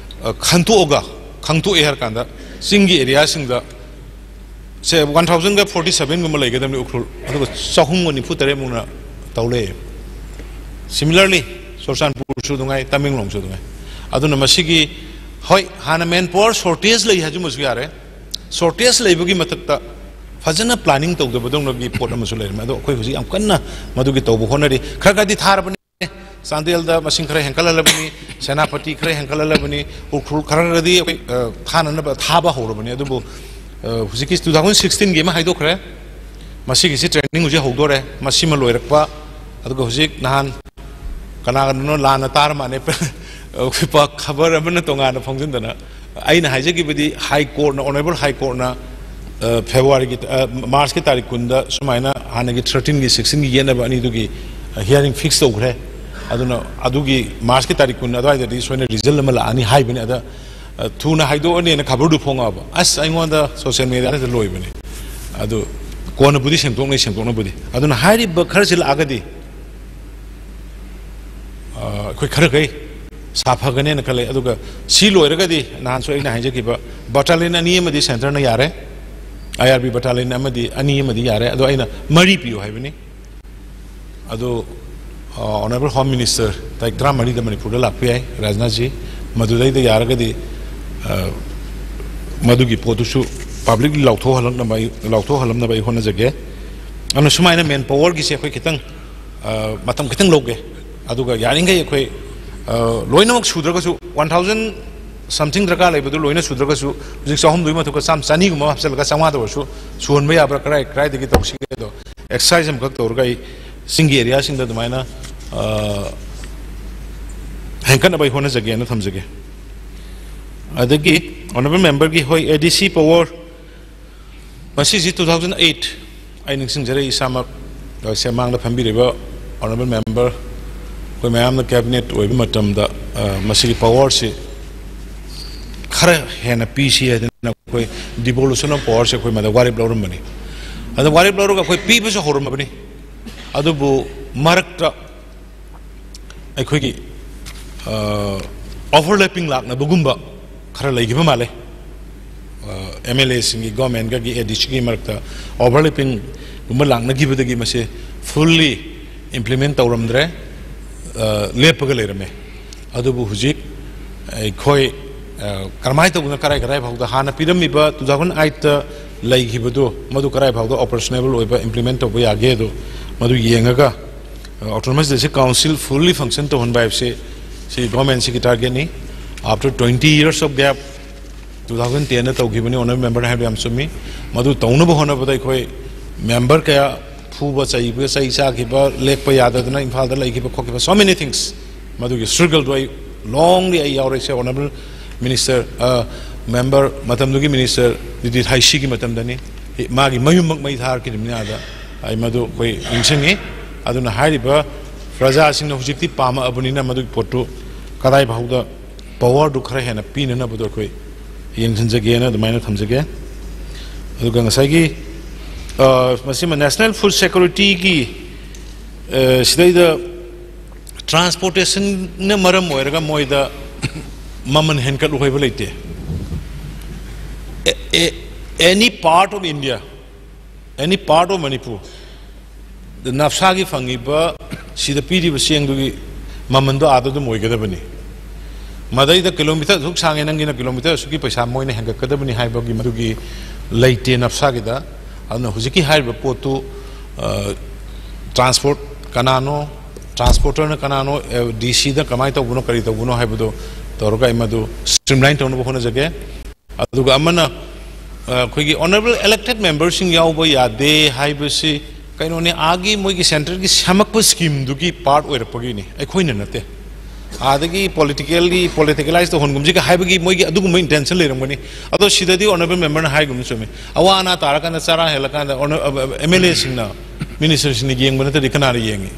ꯈꯟꯇꯣꯛꯑꯒ, ꯈꯪꯇꯣꯛꯑꯦ ꯍꯥꯏꯔ ꯀꯥꯟꯗ ꯆꯤꯡꯒꯤ ꯑꯦꯔꯤꯌꯥꯁꯤꯡꯗ ꯁꯦ ꯋꯥꯟ ꯊꯥꯎꯖꯟꯒ ꯐꯣꯔꯇꯤ ꯁꯚꯦꯟꯒꯨꯝꯕ ꯂꯩꯒꯗꯕꯅꯤ ꯎꯈ꯭ꯔꯨꯜ, ꯑꯗꯨꯒ ꯆꯍꯨꯝꯒ ꯅꯤꯐꯨ ꯇꯔꯦꯠꯃꯨꯛꯅ ꯇꯧ ꯂꯩ꯫ ꯁꯤꯃꯤꯂꯔꯂꯤ ꯆꯨꯔꯆꯥꯟꯄꯨꯔꯁꯨ ꯑꯗꯨꯉꯥꯏ, ꯇꯃꯦꯡꯂꯣꯡꯁꯨ ꯑꯗꯨꯉꯥꯏ꯫ ꯑꯗꯨꯅ ꯃꯁꯤꯒꯤ, ꯍꯣꯏ, ꯍꯥꯟꯅ ꯃꯦꯟ ꯄꯥꯋꯔ ꯁꯣꯔꯇꯦꯖ ꯂꯩ ꯍꯥꯏꯖꯃꯁꯨ ꯌꯥꯔꯦ, ꯁꯣꯔꯇꯦꯖ ꯂꯩꯕꯒꯤ ꯃꯊꯛꯇ ꯐꯖꯅ ꯄ꯭ꯂꯥꯅꯤꯡ ꯇꯧꯗꯕꯗꯧꯅꯒꯤ ꯄꯣꯠ ꯑꯃꯁꯨ ꯂꯩꯔꯝꯃꯦ꯫ ꯑꯗꯣ ꯑꯩꯈꯣꯏ ꯍꯧꯖꯤꯛ ꯌꯥꯝ ꯀꯟꯅ ꯃꯗꯨꯒꯤ ꯇꯧꯕ ꯍꯣꯠꯅꯔꯤ꯫ ꯈꯔ ꯈꯔꯗꯤ ꯊꯥꯔꯕꯅꯤ, ꯆꯥꯟꯗꯦꯜꯗ ꯃꯁꯤꯡ ꯈꯔ ꯍꯦꯟꯒꯠꯍꯜꯂꯕꯅꯤ, ꯁꯦꯅꯥꯄꯇꯤ ꯈꯔ ꯍꯦꯟꯒꯠꯍꯜꯂꯕꯅꯤ, ꯎꯈ꯭ꯔꯨꯜ ꯈꯔ ꯈꯔꯗꯤ ꯑꯩꯈꯣꯏ, ꯑ, ꯊꯥꯅꯅꯕ ꯊꯥꯕ ꯍꯧꯔꯕꯅꯤ꯫ ꯑꯗꯨꯕꯨ, ꯑ, ꯍꯧꯖꯤꯛꯀꯤ ꯇꯨ ꯊꯥꯎꯖꯟ ꯁꯤꯛꯁꯇꯤꯟꯒꯤ ꯑꯃ ꯍꯥꯏꯗꯣꯛꯈ꯭ꯔꯦ, ꯃꯁꯤꯒꯤꯁꯤ ꯇ꯭ꯔꯦꯅꯤꯡ ꯍꯧꯖꯤꯛ ꯍꯧꯗꯣꯔꯦ, ꯃꯁꯤꯃ ꯂꯣꯏꯔꯛꯄ, ꯑꯗꯨꯒ ꯍꯧꯖꯤꯛ ꯅꯍꯥꯟ ꯀꯅꯥ ꯀꯅꯥꯅꯣ ꯂꯥꯟꯅ ꯇꯥꯔ ꯃꯥꯜꯂꯦ, ꯑꯩꯈꯣꯏ ꯄꯥꯎ ꯈꯕꯔ ꯑꯃꯅ ꯇꯣꯉꯥꯟꯅ ꯐꯣꯡꯖꯤꯟꯗꯅ, ꯑꯩꯅ ꯍꯥꯏꯖꯈꯤꯕꯗꯤ ꯍꯥꯏ ꯀꯣꯔꯠꯅ, ꯑꯣꯅꯔꯦꯕꯜ ꯍꯥꯏ ꯀꯣꯔꯠꯅ, ꯑ, ꯐꯦꯕ꯭ꯔꯨꯋꯥꯔꯤꯒꯤ, ꯑ, ꯃꯥꯔꯆꯀꯤ ꯇꯥꯔꯤꯛ ꯀꯨꯟꯗ ꯁꯨꯃꯥꯏꯅ ꯍꯥꯟꯅꯒꯤ ꯊꯥꯔꯇꯤꯟꯒꯤ ꯁꯤꯛꯁꯇꯤꯟꯒꯤ ꯌꯦꯠꯅꯕ ꯑꯅꯤꯗꯨꯒꯤ, ꯑ, ꯍꯤꯌꯥꯔꯤꯡ ꯐꯤꯛꯁ ꯇꯧꯈ꯭ꯔꯦ꯫ ꯑꯗꯨꯅ ꯑꯗꯨꯒꯤ ꯃꯥꯔꯆꯀꯤ ꯇꯥꯔꯤꯛ ꯀꯨꯟ ꯑꯗꯨꯋꯥꯏꯗꯗꯤ ꯁꯣꯏꯅ ꯔꯤꯖꯜ ꯑꯃ ꯂꯥꯛꯑꯅꯤ ꯍꯥꯏꯕꯅꯤ꯫ ꯑꯗ, ꯑ, ꯊꯨꯅ ꯍꯥꯏꯗꯣꯛꯑꯅꯤꯅ ꯈꯕꯔꯗꯨ ꯐꯣꯡꯉꯛꯑꯕ, ꯑꯁ, ꯑꯩꯉꯣꯟꯗ ꯁꯣꯁꯤꯌꯦꯜ ꯃꯦꯗꯤꯌꯥꯗ ꯂꯣꯏꯕꯅꯤ꯫ ꯑꯗꯨ ꯀꯣꯟꯅꯕꯨꯗꯤ ꯁꯦꯡꯗꯣꯛꯅꯩ, ꯁꯦꯡꯗꯣꯛꯅꯕꯨꯗꯤ꯫ ꯑꯗꯨꯅ ꯍꯥꯏꯔꯤꯕ ꯈꯔꯁꯤ ꯂꯥꯛꯑꯒꯗꯤ, ꯑ, ꯑꯩꯈꯣꯏ ꯈꯔ ꯈꯩ ꯁꯥꯐꯒꯅꯦꯅ ꯈꯜꯂꯦ꯫ ꯑꯗꯨꯒ ꯁꯤ ꯂꯣꯏꯔꯒꯗꯤ ꯅꯍꯥꯟꯁꯨ ꯑꯩꯅ ꯍꯥꯏꯖꯈꯤꯕ ꯕꯇꯥꯂꯤꯌꯟ ꯑꯅꯤ ꯑꯃꯗꯤ ꯁꯦꯟꯇꯔꯅ ꯌꯥꯔꯦ, ꯑꯥꯏ ꯑꯥꯔ ꯕꯤ ꯕꯇꯥꯂꯤꯌꯟ ꯑꯃꯗꯤ, ꯑꯅꯤ ꯑꯃꯗꯤ ꯌꯥꯔꯦ, ꯑꯗꯣ ꯑꯩꯅ ꯃꯔꯤ ꯄꯤꯌꯨ ꯍꯥꯏꯕꯅꯤ꯫ ꯑꯗꯨ, ꯑ, ꯑꯣꯅꯔꯦꯕꯜ ꯍꯣꯝ ꯃꯤꯅꯤꯁꯇꯔ ꯇꯥꯔꯤꯛ ꯇꯔꯥꯃꯔꯤꯗ ꯃꯅꯤꯄꯨꯔꯗ ꯂꯥꯛꯄ ꯌꯥꯏ, ꯔꯥꯖꯅꯥꯊꯖꯤ꯫ ꯃꯗꯨꯗꯩꯗ ꯌꯥꯔꯒꯗꯤ, ꯑ, ꯃꯗꯨꯒꯤ ꯄꯣꯠꯇꯨꯁꯨ ꯄꯕ꯭ꯂꯤꯛꯂꯤ ꯂꯥꯎꯊꯣꯛꯍꯜꯂꯛꯅꯕ ꯑꯩ, ꯂꯥꯎꯊꯣꯛꯍꯜꯂꯝꯅꯕ ꯑꯩ ꯍꯣꯠꯅꯖꯒꯦ꯫ ꯑꯗꯨꯅ ꯁꯨꯃꯥꯏꯅ ꯃꯦꯟ ꯄꯥꯋꯔꯒꯤꯁꯦ ꯑꯩꯈꯣꯏ ꯈꯤꯇꯪ, ꯑ, ꯃꯇꯝ ꯈꯤꯇꯪ ꯂꯧꯒꯦ꯫ ꯑꯗꯨꯒ ꯌꯥꯔꯤꯈꯩ ꯑꯩꯈꯣꯏ, ꯑ, ꯂꯣꯏꯅꯃꯛ ꯁꯨꯗ꯭ꯔꯒꯁꯨ, ꯋꯥꯟ ꯊꯥꯎꯖꯟ ꯁꯝꯊꯤꯡ ꯗꯔꯀꯥꯔ ꯂꯩꯕꯗꯨ ꯂꯣꯏꯅ ꯁꯨꯗ꯭ꯔꯒꯁꯨ, ꯍꯧꯖꯤꯛ ꯆꯍꯨꯝꯗꯨꯒꯤ ꯃꯊꯛꯇ ꯆꯥꯝ-, ꯆꯅꯤꯒꯨꯝꯕ ꯑꯃ ꯍꯥꯞꯆꯤꯜꯂꯒ ꯆꯥꯝꯃꯉꯥꯗ ꯑꯣꯏꯔꯁꯨ ꯁꯨꯍꯟꯕ ꯌꯥꯕ꯭ꯔꯥ, ꯀꯗꯥꯏ, ꯀꯗꯥꯏꯗꯒꯤ ꯇꯧꯁꯤꯒꯦ ꯑꯗꯣ, ꯑꯦꯛꯁꯔꯁꯥꯏꯁ ꯑꯃꯈꯛ ꯇꯧꯔꯒ ꯑꯩ ꯆꯤꯡꯒꯤ ꯑꯦꯔꯤꯌꯥꯁꯤꯡꯗ ꯑꯗꯨꯃꯥꯏꯅ, ꯑ, ꯍꯦꯟꯒꯠꯅꯕ ꯑꯩ ꯍꯣꯠꯅꯖꯒꯦꯅ ꯊꯝꯖꯒꯦ꯫ ꯑꯗꯒꯤ ꯑꯣꯅꯔꯦꯕꯜ ꯃꯦꯝꯕꯔꯒꯤ, ꯍꯣꯏ, ꯑꯦ ꯗꯤ ꯁꯤ ꯄꯥꯋꯔ, ꯃꯁꯤꯁꯤ ꯇꯨ ꯊꯥꯎꯖꯟ ꯑꯩꯠ, ꯑꯩ ꯅꯤꯡꯁꯤꯡꯖꯔꯛꯏ ꯏꯁꯥꯃꯛ, ꯑ, ꯁꯦ ꯃꯥꯡꯗ ꯐꯝꯕꯤꯔꯤꯕ ꯑꯣꯅꯔꯦꯕꯜ ꯃꯦꯝꯕꯔ, ꯑꯩꯈꯣꯏ ꯃꯌꯥꯝꯅ ꯀꯦꯕꯤꯅꯦꯠ ꯑꯣꯏꯕ ꯃꯇꯝꯗ, ꯑ, ꯃꯁꯤꯒꯤ ꯄꯥꯋꯔꯁꯤ ꯈꯔ ꯍꯦꯟꯅ ꯄꯤꯁꯤ ꯍꯥꯏꯗꯅ ꯑꯩꯈꯣꯏ devolution of powerꯁꯦ ꯑꯩꯈꯣꯏ ꯃꯗ ꯋꯥꯔꯦꯞ ꯂꯧꯔꯝꯕꯅꯤ꯫ ꯑꯗ ꯋꯥꯔꯦꯞ ꯂꯧꯔꯒ ꯑꯩꯈꯣꯏ ꯄꯤꯕꯁꯨ ꯍꯧꯔꯝꯃꯕꯅꯤ꯫ ꯑꯗꯨꯕꯨ ꯃꯔꯛꯇ ꯑꯩꯈꯣꯏꯒꯤ, ꯑ, ꯑꯣꯚꯔꯂꯦꯄꯤꯡ ꯂꯥꯛꯅꯕꯒꯨꯝꯕ ꯈꯔ ꯂꯩꯈꯤꯕ ꯃꯥꯜꯂꯦ꯫ ꯑꯦꯝ ꯑꯦꯜ ꯑꯦꯁꯤꯡꯒꯤ ꯒꯣꯔꯃꯦꯟꯒꯒꯤ ꯑꯦ ꯗꯤ ꯁꯤꯒꯤ ꯃꯔꯛꯇ ꯑꯣꯚꯔꯂꯦꯄꯤꯡꯒꯨꯝꯕ ꯂꯥꯛꯅꯈꯤꯕꯗꯒꯤ ꯃꯁꯤ ꯐꯨꯜꯂꯤ ꯏꯝꯄ꯭ꯂꯤꯃꯦꯟ ꯇꯧꯔꯝꯗ꯭ꯔꯦ, ꯑ, ꯂꯦꯞꯄꯒ ꯂꯩꯔꯝꯃꯦ꯫ ꯑꯗꯨꯕꯨ ꯍꯧꯖꯤꯛ ꯑꯩꯈꯣꯏ, ꯑ, ꯀꯔꯝꯍꯥꯏꯅ ꯇꯧꯗꯅ ꯀꯔꯥꯏ ꯀꯔꯥꯏ ꯐꯥꯎꯗ ꯍꯥꯟꯅ ꯄꯤꯔꯝꯃꯤꯕ ꯇꯨ ꯊꯥꯎꯖꯟ ꯑꯩꯠꯇ ꯂꯩꯈꯤꯕꯗꯨ ꯃꯗꯨ ꯀꯔꯥꯏ ꯐꯥꯎꯗ ꯑꯣꯄꯔꯦꯁꯅꯦꯕꯜ ꯑꯣꯏꯕ ꯏꯝꯄ꯭ꯂꯤꯃꯦꯟ ꯇꯧꯕ ꯌꯥꯒꯦ ꯑꯗꯨ ꯃꯗꯨ ꯌꯦꯡꯉꯒ, ꯑ, ꯑꯣꯇꯣꯅꯣꯃꯁ ꯗꯤꯁꯇ꯭ꯔꯤꯛ ꯀꯥꯎꯟꯁꯤꯜ ꯐꯨꯜꯂꯤ ꯐꯪꯁꯟ ꯇꯧꯍꯟꯕ ꯍꯥꯏꯕꯁꯤ ꯁꯤ ꯒꯣꯔꯃꯦꯟꯁꯤꯒꯤ ꯇꯥꯔꯒꯦꯠꯅꯤ꯫ After twenty years of gap, two thousand ten ꯇꯧꯈꯤꯕꯅꯤ, ꯑꯣꯅꯔꯦꯕꯜ ꯃꯦꯝꯕꯔꯅ ꯍꯥꯏꯕ ꯌꯥꯝ ꯆꯨꯝꯃꯤ꯫ ꯃꯗꯨ ꯇꯧꯅꯕ ꯍꯣꯠꯅꯕꯗ ꯑꯩꯈꯣꯏ ꯃꯦꯝꯕꯔ ꯀꯌꯥ ꯐꯨꯕ ꯆꯩꯕ, ꯆꯩ ꯆꯥꯈꯤꯕ, ꯂꯦꯛꯄ ꯌꯥꯗꯗꯅ ꯏꯝꯐꯥꯜꯗ ꯂꯩꯈꯤꯕ ꯈꯣꯠꯈꯤꯕ, so many things, ꯃꯗꯨꯒꯤ ꯁ꯭ꯇ꯭ꯔꯒꯜꯗꯣ ꯑꯩ ꯂꯣꯡꯂꯤ ꯑꯩ ꯌꯥꯎꯔꯛꯏꯁꯦ꯫ ꯑꯣꯅꯔꯦꯕꯜ ꯃꯤꯅꯤꯁꯇꯔ, ꯑ, ꯃꯦꯝꯕꯔ, ꯃꯇꯝꯗꯨꯒꯤ ꯃꯤꯅꯤꯁꯇꯔ ꯗꯤꯗꯤꯠ ꯍꯥꯏꯁꯤꯒꯤ ꯃꯇꯝꯗꯅꯤ꯫ ꯃꯥꯒꯤ ꯃꯌꯨꯝꯃꯛ ꯃꯩ ꯊꯥꯔꯛꯈꯤꯕꯅꯤ ꯑꯥꯗ꯫ ꯑꯩ ꯃꯗꯨ ꯑꯩꯈꯣꯏ ꯅꯤꯡꯁꯤꯡꯉꯤ꯫ ꯑꯗꯨꯅ ꯍꯥꯏꯔꯤꯕ ꯄ꯭ꯔꯖꯥꯁꯤꯡꯅ ꯍꯧꯖꯤꯛꯇꯤ ꯄꯥꯝꯃꯛꯑꯕꯅꯤꯅ ꯃꯗꯨꯒꯤ ꯄꯣꯠꯇꯨ ꯀꯗꯥꯏ ꯐꯥꯎꯗ ꯄꯋꯥꯔꯗꯨ ꯈꯔ ꯍꯦꯟꯅ ꯄꯤꯅꯅꯕꯗꯣ ꯑꯩꯈꯣꯏ ꯌꯦꯡꯁꯤꯟꯖꯒꯦꯅ ꯑꯗꯨꯃꯥꯏꯅ ꯊꯝꯖꯒꯦ꯫ ꯑꯗꯨꯒ ꯉꯁꯥꯏꯒꯤ, ꯑ, ꯃꯁꯤꯃ ꯅꯦꯁꯅꯦꯜ ꯐꯨꯗ ꯁꯦꯀ꯭ꯌꯨꯔꯤꯇꯤꯒꯤ, ꯑ, ꯁꯤꯗꯩꯗ ꯇ꯭ꯔꯥꯟꯁꯄꯣꯔꯇꯦꯁꯟꯅ ꯃꯔꯝ ꯑꯣꯏꯔꯒ ꯃꯣꯏꯗ ꯃꯃꯜ ꯍꯦꯟꯀꯠꯂꯨ ꯍꯥꯏꯕ ꯂꯩꯇꯦ꯫ ꯑꯦ-, ꯑꯦ-, any part of India, any part of Manipur, ꯅꯞꯁꯥꯒꯤ ꯐꯪꯉꯤꯕ, ꯁꯤꯗ ꯄꯤꯔꯤꯕ ꯆꯦꯡꯗꯨꯒꯤ ꯃꯃꯟꯗꯣ ꯑꯥꯗ ꯑꯗꯨꯝ ꯑꯣꯏꯒꯗꯕꯅꯤ꯫ ꯃꯗꯩꯗ ꯀꯤꯂꯣꯃꯤꯇꯔ ꯑꯁꯨꯛ ꯁꯥꯡꯉꯦ, ꯅꯪꯒꯤꯅ ꯀꯤꯂꯣꯃꯤꯇꯔ ꯑꯁꯨꯛꯀꯤ ꯄꯩꯁꯥ ꯃꯣꯏꯅ ꯍꯦꯟꯒꯠꯀꯗꯕꯅꯤ ꯍꯥꯏꯕꯒꯤ ꯃꯗꯨꯒꯤ ꯂꯩꯇꯦ ꯅꯞꯁꯥꯒꯤꯗ꯫ ꯑꯗꯨꯅ ꯍꯧꯖꯤꯛꯀꯤ ꯍꯥꯏꯔꯤꯕ ꯄꯣꯠꯇꯨ, ꯑ, ꯇ꯭ꯔꯥꯟꯁꯄꯣꯔꯠ ꯀꯅꯥꯅꯣ, ꯇ꯭ꯔꯥꯟꯁꯄꯣꯔꯇꯔꯅ ꯀꯅꯥꯅꯣ, ꯑ, ꯗꯤ ꯁꯤꯗ ꯀꯃꯥꯏꯅ ꯇꯧꯕꯅꯣ, ꯀꯔꯤ ꯇꯧꯕꯅꯣ ꯍꯥꯏꯕꯗꯨ ꯇꯧꯔꯒ ꯑꯩ ꯃꯗꯨ ꯁ꯭ꯇ꯭ꯔꯤꯝꯂꯥꯏꯟ ꯇꯧꯅꯕ ꯍꯣꯠꯅꯖꯒꯦ꯫ ꯑꯗꯨꯒ ꯑꯃꯅ, ꯑ, ꯑꯩꯈꯣꯏꯒꯤ ꯑꯣꯅꯔꯦꯕꯜ ꯏꯂꯦꯛꯇꯦꯗ ꯃꯦꯝꯕꯔꯁꯤꯡ ꯌꯥꯎꯕ ꯌꯥꯗꯦ ꯍꯥꯏꯕꯁꯤ ꯀꯩꯅꯣꯅꯤ, ꯑꯥꯒꯤ ꯃꯣꯏꯒꯤ ꯁꯦꯟꯇꯔꯒꯤ ꯁꯦꯝꯃꯛꯄ ꯁ꯭ꯀꯤꯝꯗꯨꯒꯤ ꯄꯥꯔꯠ ꯑꯣꯏꯔꯛꯄꯒꯤꯅꯤ, ꯑꯩꯈꯣꯏꯅ ꯅꯠꯇꯦ꯫ ꯑꯥꯗꯒꯤ ꯄꯣꯂꯤꯇꯤꯀꯦꯜꯂꯤ, ꯄꯣꯂꯤꯇꯤꯀꯦꯂꯥꯏꯁ ꯇꯧꯍꯟꯒꯨꯝꯁꯤꯒ ꯍꯥꯏꯕꯒꯤ ꯃꯣꯏꯒꯤ ꯑꯗꯨꯒꯨꯝꯕ ꯏꯟꯇꯦꯟꯁꯟ ꯂꯩꯔꯝꯒꯅꯤ꯫ ꯑꯗꯣ ꯁꯤꯗꯗꯤ ꯑꯣꯅꯔꯦꯕꯜ ꯃꯦꯝꯕꯔꯅ ꯍꯥꯏꯒꯨꯝꯅ ꯆꯨꯝꯃꯤ, ꯑꯋꯥ ꯑꯅꯥ ꯇꯥꯔꯀꯥꯟꯗ, ꯆꯔꯥ ꯍꯦꯜꯂꯀꯥꯟꯗ ꯑꯣꯅ-, ꯑ, ꯑ, ꯑꯦꯝ ꯑꯦꯜ ꯑꯦꯁꯤꯡꯅ, ꯃꯤꯅꯤꯁꯇꯔꯁꯤꯡꯅ ꯌꯦꯡꯕ ꯅꯠꯇ꯭ꯔꯗꯤ ꯀꯅꯥꯅ ꯌꯦꯡꯉꯤ?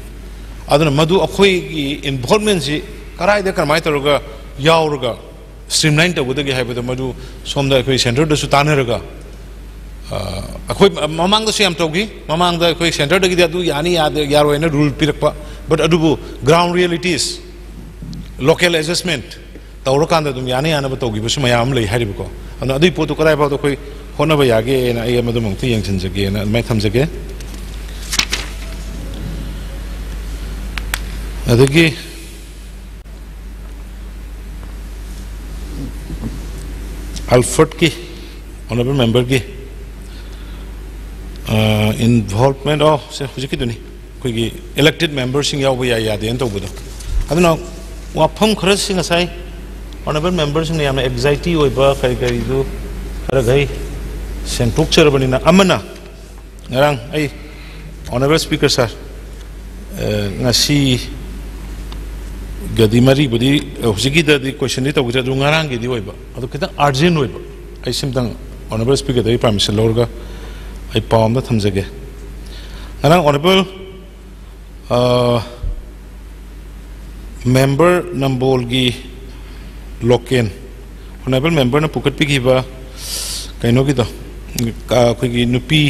ꯑꯗꯨꯅ ꯃꯗꯨ ꯑꯩꯈꯣꯏꯒꯤ ꯏꯟꯚꯣꯜꯕꯃꯦꯟꯁꯤ ꯀꯗꯥꯏꯗ ꯀꯔꯝꯍꯥꯏꯅ ꯇꯧꯔꯒ ꯌꯥꯎꯔꯒ ꯁ꯭ꯇ꯭ꯔꯤꯝꯂꯥꯏꯟ ꯇꯧꯒꯗꯒꯦ ꯍꯥꯏꯕꯗꯣ ꯃꯗꯨ ꯁꯣꯝꯗ ꯑꯩꯈꯣꯏ ꯁꯦꯟꯇꯔꯗꯁꯨ ꯇꯥꯟꯅꯔꯒ, ꯑ, ꯑꯩꯈꯣꯏ ꯃꯃꯥꯡꯗꯁꯨ ꯌꯥꯝ ꯇꯧꯈꯤ꯫ ꯃꯃꯥꯡꯗ ꯑꯩꯈꯣꯏ ꯁꯦꯟꯇꯔꯗꯒꯤꯗꯤ ꯑꯗꯨ ꯌꯥꯅꯤ ꯌꯥꯗꯦ, ꯌꯥꯔꯣꯏꯅ ꯔꯨꯜ ꯄꯤꯔꯛꯄ, ꯕꯠ ꯑꯗꯨꯕꯨ ꯒ꯭ꯔꯥꯎꯟ ꯔꯤꯌꯦꯂꯤꯇꯤꯁ, ꯂꯣꯀꯦꯜ ꯑꯦꯗꯖꯁꯃꯦꯟꯠ ꯇꯧꯔꯀꯥꯟꯗ ꯑꯗꯨꯝ ꯌꯥꯅ ꯌꯥꯅꯕ ꯇꯧꯈꯤꯕꯁꯨ ꯃꯌꯥꯝ ꯑꯃ ꯂꯩ ꯍꯥꯏꯔꯤꯕꯀꯣ꯫ ꯑꯗꯨꯅ ꯑꯗꯨꯒꯤ ꯄꯣꯠꯇꯨ ꯀꯗꯥꯏ ꯐꯥꯎꯗ ꯑꯩꯈꯣꯏ ꯍꯣꯠꯅꯕ ꯌꯥꯒꯦꯅ ꯑꯩ ꯃꯗꯨꯃꯛꯇ ꯌꯦꯡꯁꯤꯟꯖꯒꯦꯅ ꯑꯗꯨꯃꯥꯏꯅ ꯊꯝꯖꯒꯦ꯫ ꯑꯗꯒꯤ ꯑꯜꯐ꯭ꯔꯦꯗꯀꯤ, honourable memberꯒꯤ involvement, ꯑꯣ, ꯁꯦ, ꯍꯧꯖꯤꯛꯀꯤꯗꯨꯅꯤ, ꯑꯩꯈꯣꯏꯒꯤ elected memberꯁꯤꯡ ꯌꯥꯎꯕ ꯌꯥꯏ ꯌꯥꯗꯦꯅ ꯇꯧꯕꯗꯣ꯫ ꯑꯗꯨꯅ ꯋꯥꯐꯝ ꯈꯔꯁꯤ ꯉꯁꯥꯏ honourable memberꯁꯤꯡꯅ ꯌꯥꯝꯅ anxiety ꯑꯣꯏꯕ ꯀꯔꯤ ꯀꯔꯤꯗꯨ ꯈꯔꯈꯩ ꯁꯦꯡꯗꯣꯛꯆꯔꯕꯅꯤꯅ, ꯑꯃꯅ ꯉꯔꯥꯡ ꯑꯩ, Honourable Speaker sir, ꯑ, ꯉꯁꯤꯒꯗꯤ ꯃꯔꯤꯕꯨꯗꯤ, ꯑ, ꯍꯧꯖꯤꯛꯀꯤꯗꯗꯤ questionꯗꯤ ꯇꯧꯈꯤꯗ꯭ꯔꯦ, ꯑꯗꯨ ꯉꯔꯥꯡꯒꯤꯗꯤ ꯑꯣꯏꯕ, ꯑꯗꯨ ꯈꯤꯇꯪ urgent ꯑꯣꯏꯕ꯫ ꯑꯩ ꯁꯤꯝꯇꯪ Honourable Speakerꯗꯒꯤ permission ꯂꯧꯔꯒ ꯑꯩ ꯄꯥꯎ ꯑꯃ ꯊꯝꯖꯒꯦ꯫ ꯉꯔꯥꯡ Honourable, ꯑ, member ꯅꯝꯕꯣꯜꯒꯤ ꯂꯣꯀꯦꯟ, honourable memberꯅ ꯄꯨꯈꯠꯄꯤꯈꯤꯕ ꯀꯩꯅꯣꯒꯤꯗꯣ, ꯑ, ꯑꯩꯈꯣꯏꯒꯤ ꯅꯨꯄꯤ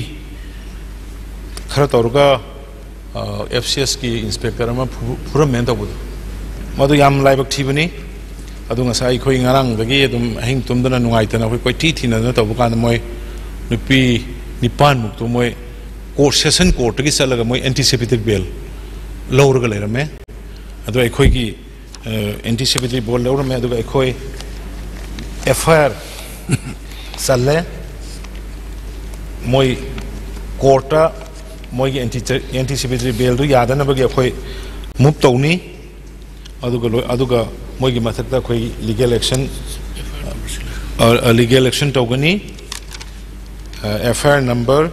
ꯈꯔ ꯇꯧꯔꯒ, ꯑ, FCSꯀꯤ inspector ꯑꯃ ꯐꯨ-, ꯐꯨꯔꯝꯃꯦꯅ ꯇꯧꯕꯗꯣ, ꯃꯗꯨ ꯌꯥꯝ ꯂꯥꯏꯕꯛ ꯊꯤꯕꯅꯤ꯫ ꯑꯗꯨ ꯉꯁꯥꯏ ꯑꯩꯈꯣꯏ ꯉꯔꯥꯡꯗꯒꯤ ꯑꯗꯨꯝ ꯑꯍꯤꯡ ꯇꯨꯝꯗꯅ ꯅꯨꯡꯉꯥꯏꯇꯅ ꯑꯩꯈꯣꯏ ꯀꯣꯏꯊꯤ ꯊꯤꯅꯗꯅ ꯇꯧꯕ ꯀꯥꯟꯗ ꯃꯣꯏ ꯅꯨꯄꯤ ꯅꯤꯄꯥꯟꯃꯨꯛꯇꯣ ꯃꯣꯏ court, session courtꯇꯒꯤ ꯆꯠꯂꯒ ꯃꯣꯏ anticipatory bail ꯂꯧꯔꯒ ꯂꯩꯔꯝꯃꯦ꯫ ꯑꯗꯣ ꯑꯩꯈꯣꯏꯒꯤ, ꯑ, anticipatory bail ꯂꯧꯔꯝꯃꯦ, ꯑꯗꯨꯒ ꯑꯩꯈꯣꯏ FIR ꯆꯜꯂꯦ꯫ ꯃꯣꯏ courtꯇ ꯃꯣꯏꯒꯤ anti-, anticipatory bailꯗꯨ ꯌꯥꯗꯅꯕꯒꯤ ꯑꯩꯈꯣꯏ move ꯇꯧꯅꯤ꯫ ꯑꯗꯨꯒ ꯂꯣꯏ-, ꯑꯗꯨꯒ ꯃꯣꯏꯒꯤ ꯃꯊꯛꯇ ꯑꯩꯈꯣꯏ legal action, ꯑ, ꯑ, legal action ꯇꯧꯒꯅꯤ꯫ ꯑ, FIR number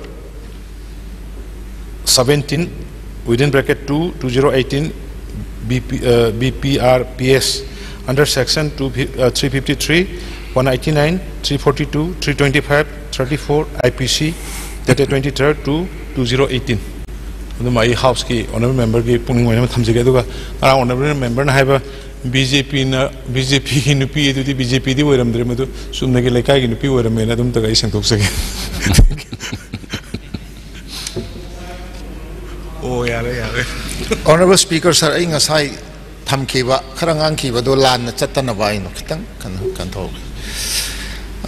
seventeen, within bracket two, two zero eighteen, BP, uh, BPRPS, under section two, uh, three fifty-three, one eighty-nine, three forty-two, three twenty-five, thirty-four IPC, dated twenty-third two, two zero eighteen꯫ ꯑꯗꯨꯃ ꯑꯩ Houseꯀꯤ honourable memberꯒꯤ ꯄꯨꯛꯅꯤꯡ ꯑꯣꯏꯅꯕ ꯊꯝꯖꯒꯦ꯫ ꯑꯗꯨꯒ ꯉꯔꯥꯡ honourable memberꯅ ꯍꯥꯏꯕ BJPꯅ, BJPꯒꯤ ꯅꯨꯄꯤ ꯑꯗꯨꯗꯤ BJPꯗꯤ ꯑꯣꯏꯔꯝꯗ꯭ꯔꯦ, ꯃꯗꯨ ꯆꯨꯝꯅꯒꯤ ꯂꯩꯀꯥꯏꯒꯤ ꯅꯨꯄꯤ ꯑꯣꯏꯔꯝꯃꯦꯅ ꯑꯗꯨꯝꯇꯒ ꯑꯩ ꯁꯦꯡꯗꯣꯛꯆꯒꯦ꯫ ꯑꯣ, ꯌꯥꯔꯦ, ꯌꯥꯔꯦ꯫ Honourable Speaker sir, ꯑꯩ ꯉꯁꯥꯏ ꯊꯝꯈꯤꯕ, ꯈꯔ ꯉꯥꯡꯈꯤꯕꯗꯣ ꯂꯥꯟꯅ ꯆꯠꯇꯅꯕ ꯑꯩꯅ ꯈꯤꯇꯪ ꯀꯩꯅꯣ, ꯀꯩꯅꯣ ꯇꯧꯒꯦ꯫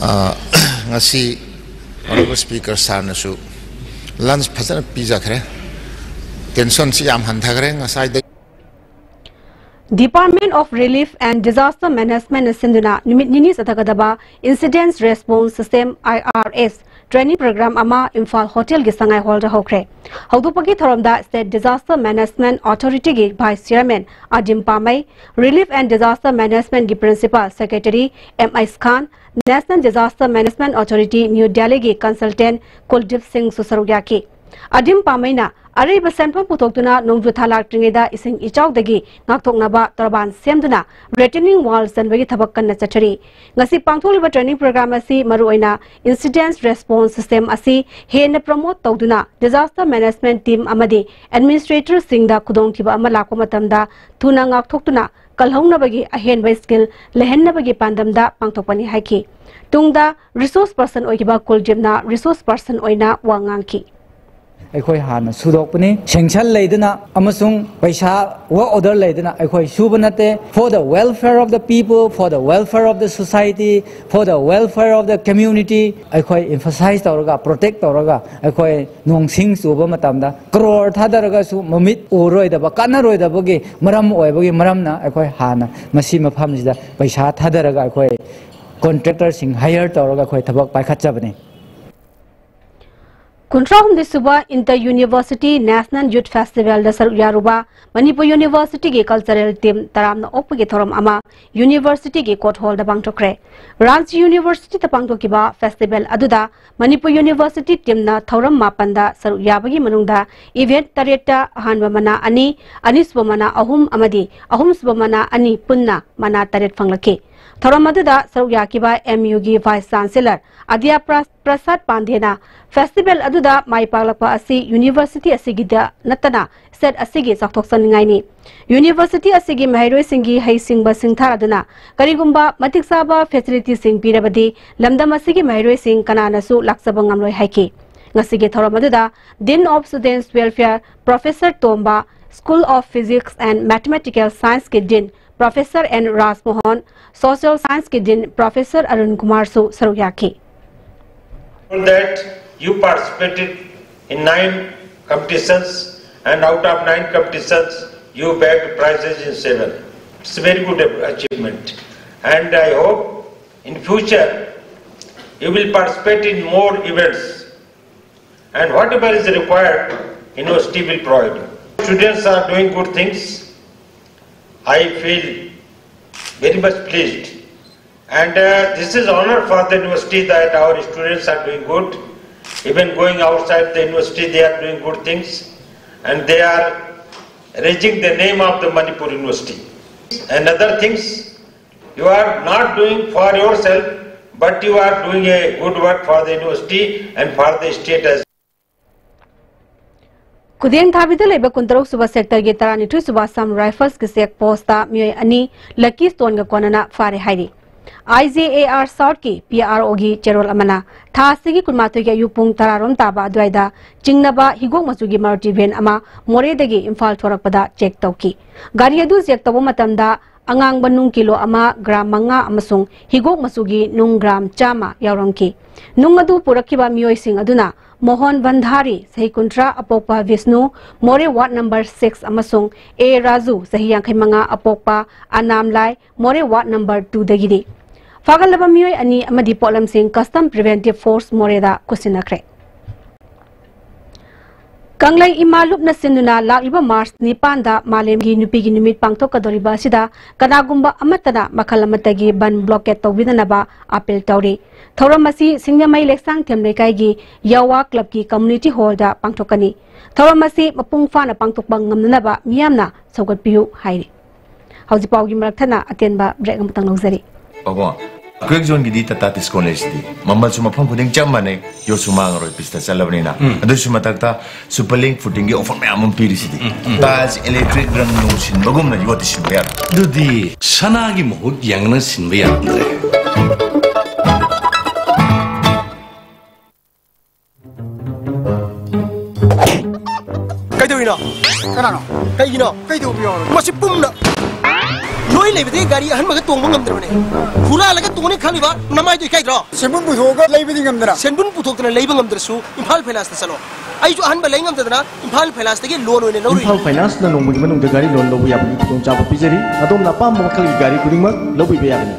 ꯑ, ꯉꯁꯤ Honorable Speaker ꯁꯥꯔꯅꯁꯨ lunch ꯐꯖꯅ ꯄꯤꯖꯈ꯭ꯔꯦ꯫ Tensionꯁꯤ ꯌꯥꯝ ꯍꯟꯊꯈ꯭ꯔꯦ ꯉꯁꯥꯏꯗꯒꯤ꯫ Department of Relief and Disaster Managementꯅ ꯁꯤꯟꯗꯨꯅ ꯅꯨꯃꯤꯠ ꯅꯤꯅꯤ ꯆꯠꯊꯒꯗꯕ Incident Response System, IRS, training program ꯑꯃ ꯏꯝꯐꯥꯜ ꯍꯣꯇꯦꯜꯒꯤ ꯁꯉꯥꯏ ꯍꯣꯜꯗ ꯍꯧꯈ꯭ꯔꯦ꯫ ꯍꯧꯗꯣꯛꯄꯒꯤ ꯊꯧꯔꯝꯗ State Disaster Management Authorityꯒꯤ Vice Chairman ꯑꯗꯤꯝ ꯄꯥꯃꯩ, Relief and Disaster Managementꯒꯤ Principal Secretary M H Khan, National Disaster Management Authority New Delhiꯒꯤ Consultant ꯀꯨꯜꯗꯤꯞ ꯁꯤꯡꯁꯨ ꯁꯔꯨꯛ ꯌꯥꯈꯤ꯫ ꯑꯗꯤꯝ ꯄꯥꯃꯩꯅ ꯑꯔꯩꯕ ꯁꯦꯟꯐꯝ ꯄꯨꯊꯣꯛꯇꯨꯅ ꯅꯣꯡꯖꯨ ꯊꯥ ꯂꯥꯛꯇ꯭ꯔꯤꯉꯩꯗ ꯏꯁꯤꯡ ꯏꯆꯥꯎꯗꯒꯤ ꯉꯥꯛꯊꯣꯛꯅꯕ ꯇꯣꯔꯕꯥꯟ ꯁꯦꯝꯗꯨꯅ retaining wall ꯆꯟꯕꯒꯤ ꯊꯕꯛ ꯀꯟꯅ ꯆꯠꯊꯔꯤ꯫ ꯉꯁꯤ ꯄꯥꯡꯊꯣꯛꯂꯤꯕ training program ꯑꯁꯤ ꯃꯔꯨꯑꯣꯏꯅ Incident Response System ꯑꯁꯤ ꯍꯦꯟꯅ promote ꯇꯧꯗꯨꯅ disaster management team ꯑꯃꯗꯤ administratorꯁꯤꯡꯗ ꯈꯨꯗꯣꯡꯊꯤꯕ ꯑꯃ ꯂꯥꯛꯄ ꯃꯇꯝꯗ ꯊꯨꯅ ꯉꯥꯛꯊꯣꯛꯇꯨꯅ ꯀꯜꯍꯧꯅꯕꯒꯤ ꯑꯍꯦꯟꯕ skill ꯂꯩꯍꯟꯅꯕꯒꯤ ꯄꯥꯟꯗꯝꯗ ꯄꯥꯡꯊꯣꯛꯄꯅꯤ ꯍꯥꯏꯈꯤ꯫ ꯇꯨꯡꯗ resource person ꯑꯣꯏꯈꯤꯕ ꯀꯨꯜꯗꯤꯞꯅ resource person ꯑꯣꯏꯅ ꯋꯥ ꯉꯥꯡꯈꯤ꯫ ꯑꯩꯈꯣꯏ ꯍꯥꯟꯅ ꯁꯨꯗꯣꯛꯄꯅꯤ꯫ Sanction ꯂꯩꯗꯅ ꯑꯃꯁꯨꯡ ꯄꯩꯁꯥ work order ꯂꯩꯗꯅ ꯑꯩꯈꯣꯏ ꯁꯨꯕ ꯅꯠꯇꯦ꯫ For the welfare of the people, for the welfare of the society, for the welfare of the community, ꯑꯩꯈꯣꯏ emphasize ꯇꯧꯔꯒ, protect ꯇꯧꯔꯒ, ꯑꯩꯈꯣꯏ ꯅꯣꯡꯁꯤꯡ ꯆꯨꯕ ꯃꯇꯝꯗ ꯀ꯭ꯔꯣꯔ ꯊꯥꯗꯔꯒꯁꯨ ꯃꯃꯤꯠ ꯎꯔꯣꯏꯗꯕ, ꯀꯥꯟꯅꯔꯣꯏꯗꯕꯒꯤ ꯃꯔꯝ ꯑꯣꯏꯕꯒꯤ ꯃꯔꯝꯅ ꯑꯩꯈꯣꯏ ꯍꯥꯟꯅ ꯃꯁꯤ ꯃꯐꯝꯁꯤꯗ ꯄꯩꯁꯥ ꯊꯥꯗꯔꯒ ꯑꯩꯈꯣꯏ contractorꯁꯤꯡ hire ꯇꯧꯔꯒ ꯑꯩꯈꯣꯏ ꯊꯕꯛ ꯄꯥꯏꯈꯠꯆꯕꯅꯤ꯫ ꯀꯨꯟꯊ꯭ꯔꯥ ꯍꯨꯝꯗꯣꯏ ꯁꯨꯕ Inter University National Youth Festivalꯗ ꯁꯔꯨꯛ ꯌꯥꯔꯨꯕ ꯃꯅꯤꯄꯨꯔ Universityꯒꯤ cultural team ꯇꯔꯥꯝꯅ ꯑꯣꯛꯄꯒꯤ ꯊꯧꯔꯝ ꯑꯃ universityꯒꯤ court hallꯗ ꯄꯥꯡꯊꯣꯛꯈ꯭ꯔꯦ꯫ ꯔꯥꯟꯆꯤ Universityꯗ ꯄꯥꯡꯊꯣꯛꯈꯤꯕ festival ꯑꯗꯨꯗ ꯃꯅꯤꯄꯨꯔ University teamꯅ ꯊꯧꯔꯝ ꯃꯥꯄꯟꯗ ꯁꯔꯨꯛ ꯌꯥꯕꯒꯤ ꯃꯅꯨꯡꯗ event ꯇꯔꯦꯠꯇ ꯑꯍꯥꯟꯕ ꯃꯅꯥ ꯑꯅꯤ, ꯑꯅꯤꯁꯨꯕ ꯃꯅꯥ ꯑꯍꯨꯝ ꯑꯃꯗꯤ ꯑꯍꯨꯝꯁꯨꯕ ꯃꯅꯥ ꯑꯅꯤ ꯄꯨꯟꯅ ꯃꯅꯥ ꯇꯔꯦꯠ ꯐꯪꯂꯛꯈꯤ꯫ ꯊꯧꯔꯝ ꯑꯗꯨꯗ ꯁꯔꯨꯛ ꯌꯥꯈꯤꯕ MUꯒꯤ Vice Chancellor ꯑꯗ꯭ꯌ ꯄ꯭ꯔ-, ꯄ꯭ꯔꯁꯥꯗ ꯄꯥꯟꯗꯦꯅ festival ꯑꯗꯨꯗ ꯃꯥꯏ ꯄꯥꯛꯂꯛꯄ ꯑꯁꯤ university ꯑꯁꯤꯒꯤꯗ ꯅꯠꯇꯅ state ꯑꯁꯤꯒꯤ ꯆꯥꯎꯊꯣꯛꯆꯅꯤꯡꯉꯥꯏꯅꯤ꯫ University ꯑꯁꯤꯒꯤ ꯃꯍꯩꯔꯣꯏꯁꯤꯡꯒꯤ ꯍꯩꯁꯤꯡꯕ ꯁꯤꯡꯊꯥꯔꯗꯨꯅ ꯀꯔꯤꯒꯨꯝꯕ ꯃꯇꯤꯛ ꯆꯥꯕ facilityꯁꯤꯡ ꯄꯤꯔꯕꯗꯤ ꯂꯝꯗꯝ ꯑꯁꯤꯒꯤ ꯃꯍꯩꯔꯣꯏꯁꯤꯡ ꯀꯅꯥꯅꯁꯨ ꯂꯥꯛꯆꯕ ꯉꯝꯂꯣꯏ ꯍꯥꯏꯈꯤ꯫ ꯉꯁꯤꯒꯤ ꯊꯧꯔꯝ ꯑꯗꯨꯗ Dean of Students Welfare Professor Tomba, School of Physics and Mathematical Scienceꯀꯤ Dean Professor N Rajmohan, Social Science ꯀꯤ Dean Professor Arun Kumar ꯁꯨ ꯁꯔꯨꯛ ꯌꯥꯈꯤ꯫ That you participated in nine competitions, and out of nine competitions, you bagged prizes in seven. It's a very good achievement. And I hope in future, you will participate in more events. And whatever is required, university will provide. Students are doing good things. I feel very much pleased. And uh, this is honor for the university that our students are doing good. Even going outside the university, they are doing good things. And they are raising the name of the Manipur University. Another things, you are not doing for yourself, but you are doing a good work for the university and for the state as ꯈꯨꯗꯦꯡ ꯊꯥꯕꯤꯗ ꯂꯩꯕ ꯀꯨꯟꯇꯔꯨꯛ ꯁꯨꯕ sector ꯒꯤ ꯇꯔꯥꯅꯤꯊꯣꯏ ꯁꯨꯕ Assam Rifles ꯀꯤ check post ꯇ ꯃꯤꯑꯣꯏ ꯑꯅꯤ lucky stone ꯒ ꯀꯣꯟꯅꯅ ꯐꯥꯔꯦ ꯍꯥꯏꯔꯤ꯫ I J A R South ꯀꯤ P R O ꯒꯤ ꯆꯦꯔꯣꯜ ꯑꯃꯅ ꯊꯥ ꯑꯁꯤꯒꯤ ꯀꯨꯟꯃꯥꯊꯣꯏꯒꯤ ꯑꯌꯨꯛ ꯄꯨꯡ ꯇꯔꯥ ꯔꯣꯝ ꯇꯥꯕ ꯑꯗꯨꯋꯥꯏꯗ ꯆꯤꯡꯅꯕ ꯍꯤꯒꯣꯛ ꯃꯆꯨꯒꯤ Maruti van ꯑꯃ ꯃꯣꯔꯦꯗꯒꯤ ꯏꯝꯐꯥꯜ ꯊꯣꯔꯛꯄꯗ check ꯇꯧꯈꯤ꯫ ꯒꯥꯔꯤ ꯑꯗꯨ check ꯇꯧꯕ ꯃꯇꯝꯗ ꯑꯉꯥꯡꯕ ꯅꯨꯡ ꯀꯤꯂꯣ ꯑꯃ, gram ꯃꯉꯥ ꯑꯃꯁꯨꯡ ꯍꯤꯒꯣꯛ ꯃꯆꯨꯒꯤ ꯅꯨꯡ gram ꯆꯥꯝꯃ ꯌꯥꯎꯔꯝꯈꯤ꯫ ꯅꯨꯡ ꯑꯗꯨ ꯄꯨꯔꯛꯈꯤꯕ ꯃꯤꯑꯣꯏꯁꯤꯡ ꯑꯗꯨꯅ ꯃꯣꯍꯟ ꯚꯟꯗꯥꯔꯤ, ꯆꯍꯤ ꯀꯨꯟꯊ꯭ꯔꯥ, ꯑꯄꯣꯛꯄ ꯕꯤꯁꯅꯨ, ꯃꯣꯔꯦ ward number six, ꯑꯃꯁꯨꯡ ꯑꯦ ꯔꯥꯖꯨ, ꯆꯍꯤ ꯌꯥꯡꯈꯩ ꯃꯉꯥ, ꯑꯄꯣꯛꯄ ꯑꯅꯥꯝꯂꯥꯏ, ꯃꯣꯔꯦ ward number two ꯗꯒꯤꯅꯤ꯫ ꯐꯥꯒꯠꯂꯕ ꯃꯤꯑꯣꯏ ꯑꯅꯤ ꯑꯃꯗꯤ ꯄꯣꯠꯂꯝꯁꯤꯡ Custom Preventive Force ꯃꯣꯔꯦꯗ ꯈꯨꯠꯁꯤꯟꯅꯈ꯭ꯔꯦ꯫ ꯀꯪꯂꯩ ꯏꯃꯥ ꯂꯨꯞꯅ ꯁꯤꯟꯗꯨꯅ ꯂꯥꯛꯂꯤꯕ March ꯅꯤꯄꯥꯟꯗ ꯃꯥꯂꯦꯝꯒꯤ ꯅꯨꯄꯤꯒꯤ ꯅꯨꯃꯤꯠ ꯄꯥꯡꯊꯣꯛꯀꯗꯧꯔꯤꯕ ꯑꯁꯤꯗ ꯀꯅꯥꯒꯨꯝꯕ ꯑꯃꯠꯇꯅ ꯃꯈꯜ ꯑꯃꯠꯇꯒꯤ ꯕꯟ blockade ꯇꯧꯕꯤꯗꯅꯕ appeal ꯇꯧꯔꯤ꯫ ꯊꯧꯔꯝ ꯑꯁꯤ ꯁꯤꯡꯖꯃꯩ ꯂꯩꯁꯥꯡꯊꯦꯝ ꯂꯩꯀꯥꯏꯒꯤ ꯌꯥꯋꯥ club ꯀꯤ community hall ꯗ ꯄꯥꯡꯊꯣꯛꯀꯅꯤ꯫ ꯊꯧꯔꯝ ꯑꯁꯤ ꯃꯄꯨꯡ ꯐꯥꯅ ꯄꯥꯡꯊꯣꯛꯄ ꯉꯝꯅꯅꯕ ꯃꯤꯌꯥꯝꯅ ꯁꯧꯒꯠꯄꯤꯌꯨ ꯍꯥꯏꯔꯤ꯫ ꯍꯧꯖꯤꯛ ꯄꯥꯎꯒꯤ ꯃꯔꯛ ꯊꯠꯅ ꯑꯇꯦꯟꯕ break ꯑꯃꯇꯪ ꯂꯧꯖꯔꯤ꯫ ꯄꯥꯕꯨꯡ, Quake's Zone ꯒꯤꯗꯤ Tata Tiscon ꯂꯩꯁꯤꯗꯤ꯫ ꯃꯃꯜꯁꯨ ꯃꯐꯝ ꯈꯨꯗꯤꯡ ꯆꯞ ꯃꯥꯟꯅꯩ, ꯌꯣꯠꯁꯨ ꯃꯥꯡꯉꯔꯣꯏ, ꯄꯤꯁꯇ ꯆꯠꯂꯕꯅꯤꯅ꯫ ꯑꯗꯨꯁꯨ ꯃꯊꯛꯇ Superlink Footing ꯒꯤ offer ꯃꯌꯥꯝ ꯑꯃ ꯄꯤꯔꯤꯁꯤꯗꯤ꯫ Tiles, electric, ꯔꯪ ꯅꯨꯡ ꯁꯤꯟꯕꯒꯨꯝꯅ ꯌꯣꯠꯇꯤ ꯁꯤꯟꯕ ꯌꯥꯔꯣꯏ꯫ ꯑꯗꯨꯗꯤ ꯁꯅꯥꯒꯤ ꯃꯍꯨꯠ ꯌꯦꯡꯉꯒ ꯁꯤꯟꯕ ꯌꯥꯔꯝꯗ꯭ꯔꯦ꯫ ꯀꯩꯗꯧꯔꯤꯅꯣ? ꯀꯅꯥꯅꯣ? ꯀꯩꯒꯤꯅꯣ? ꯀꯩꯗꯧꯕ ꯌꯥꯎꯔꯒꯦ? ꯃꯁꯤ ꯄꯨꯝꯅ ꯂꯣꯏ ꯂꯩꯕꯗꯒꯤ ꯒꯥꯔꯤ ꯑꯍꯟꯕꯒ ꯇꯣꯡꯕ ꯉꯝꯗ꯭ꯔꯕꯅꯦ꯫ ꯍꯨꯔꯥꯜꯂꯒ ꯇꯣꯡꯅꯤ ꯈꯜꯂꯤꯕ ꯅꯃꯥꯏꯗꯣ ꯏꯀꯥꯏꯗ꯭ꯔꯣ? ꯁꯦꯟꯕꯨꯟ ꯄꯨꯊꯣꯛꯑꯒ ꯂꯩꯕꯗꯤ ꯉꯝꯗꯅ꯫ ꯁꯦꯟꯕꯨꯟ ꯄꯨꯊꯣꯛꯇꯅ ꯂꯩꯕ ꯉꯝꯗ꯭ꯔꯁꯨ ꯏꯝꯐꯥꯜ ꯐꯥꯏꯅꯥꯟꯁꯇ ꯆꯠꯂꯣ꯫ ꯑꯩꯁꯨ ꯑꯍꯟꯕ ꯂꯩ ꯉꯝꯗꯗꯅ ꯏꯝꯐꯥꯜ ꯐꯥꯏꯅꯥꯟꯁꯇꯒꯤ ꯂꯣꯟ ꯑꯣꯏꯅ ꯂꯧꯔꯨꯏ꯫ ꯏꯝꯐꯥꯜ ꯐꯥꯏꯅꯥꯟꯁꯅ ꯅꯣꯡꯃꯒꯤ ꯃꯅꯨꯡꯗ ꯒꯥꯔꯤ ꯂꯣꯟ ꯂꯧꯕ ꯌꯥꯕꯒꯤ ꯈꯨꯗꯣꯡꯆꯥꯕ ꯄꯤꯖꯔꯤ꯫ ꯑꯗꯣꯝꯅ ꯑꯄꯥꯝꯕ ꯃꯈꯜꯒꯤ ꯒꯥꯔꯤ ꯈꯨꯗꯤꯡꯃꯛ ꯂꯧꯕꯤꯕ ꯌꯥꯒꯅꯤ꯫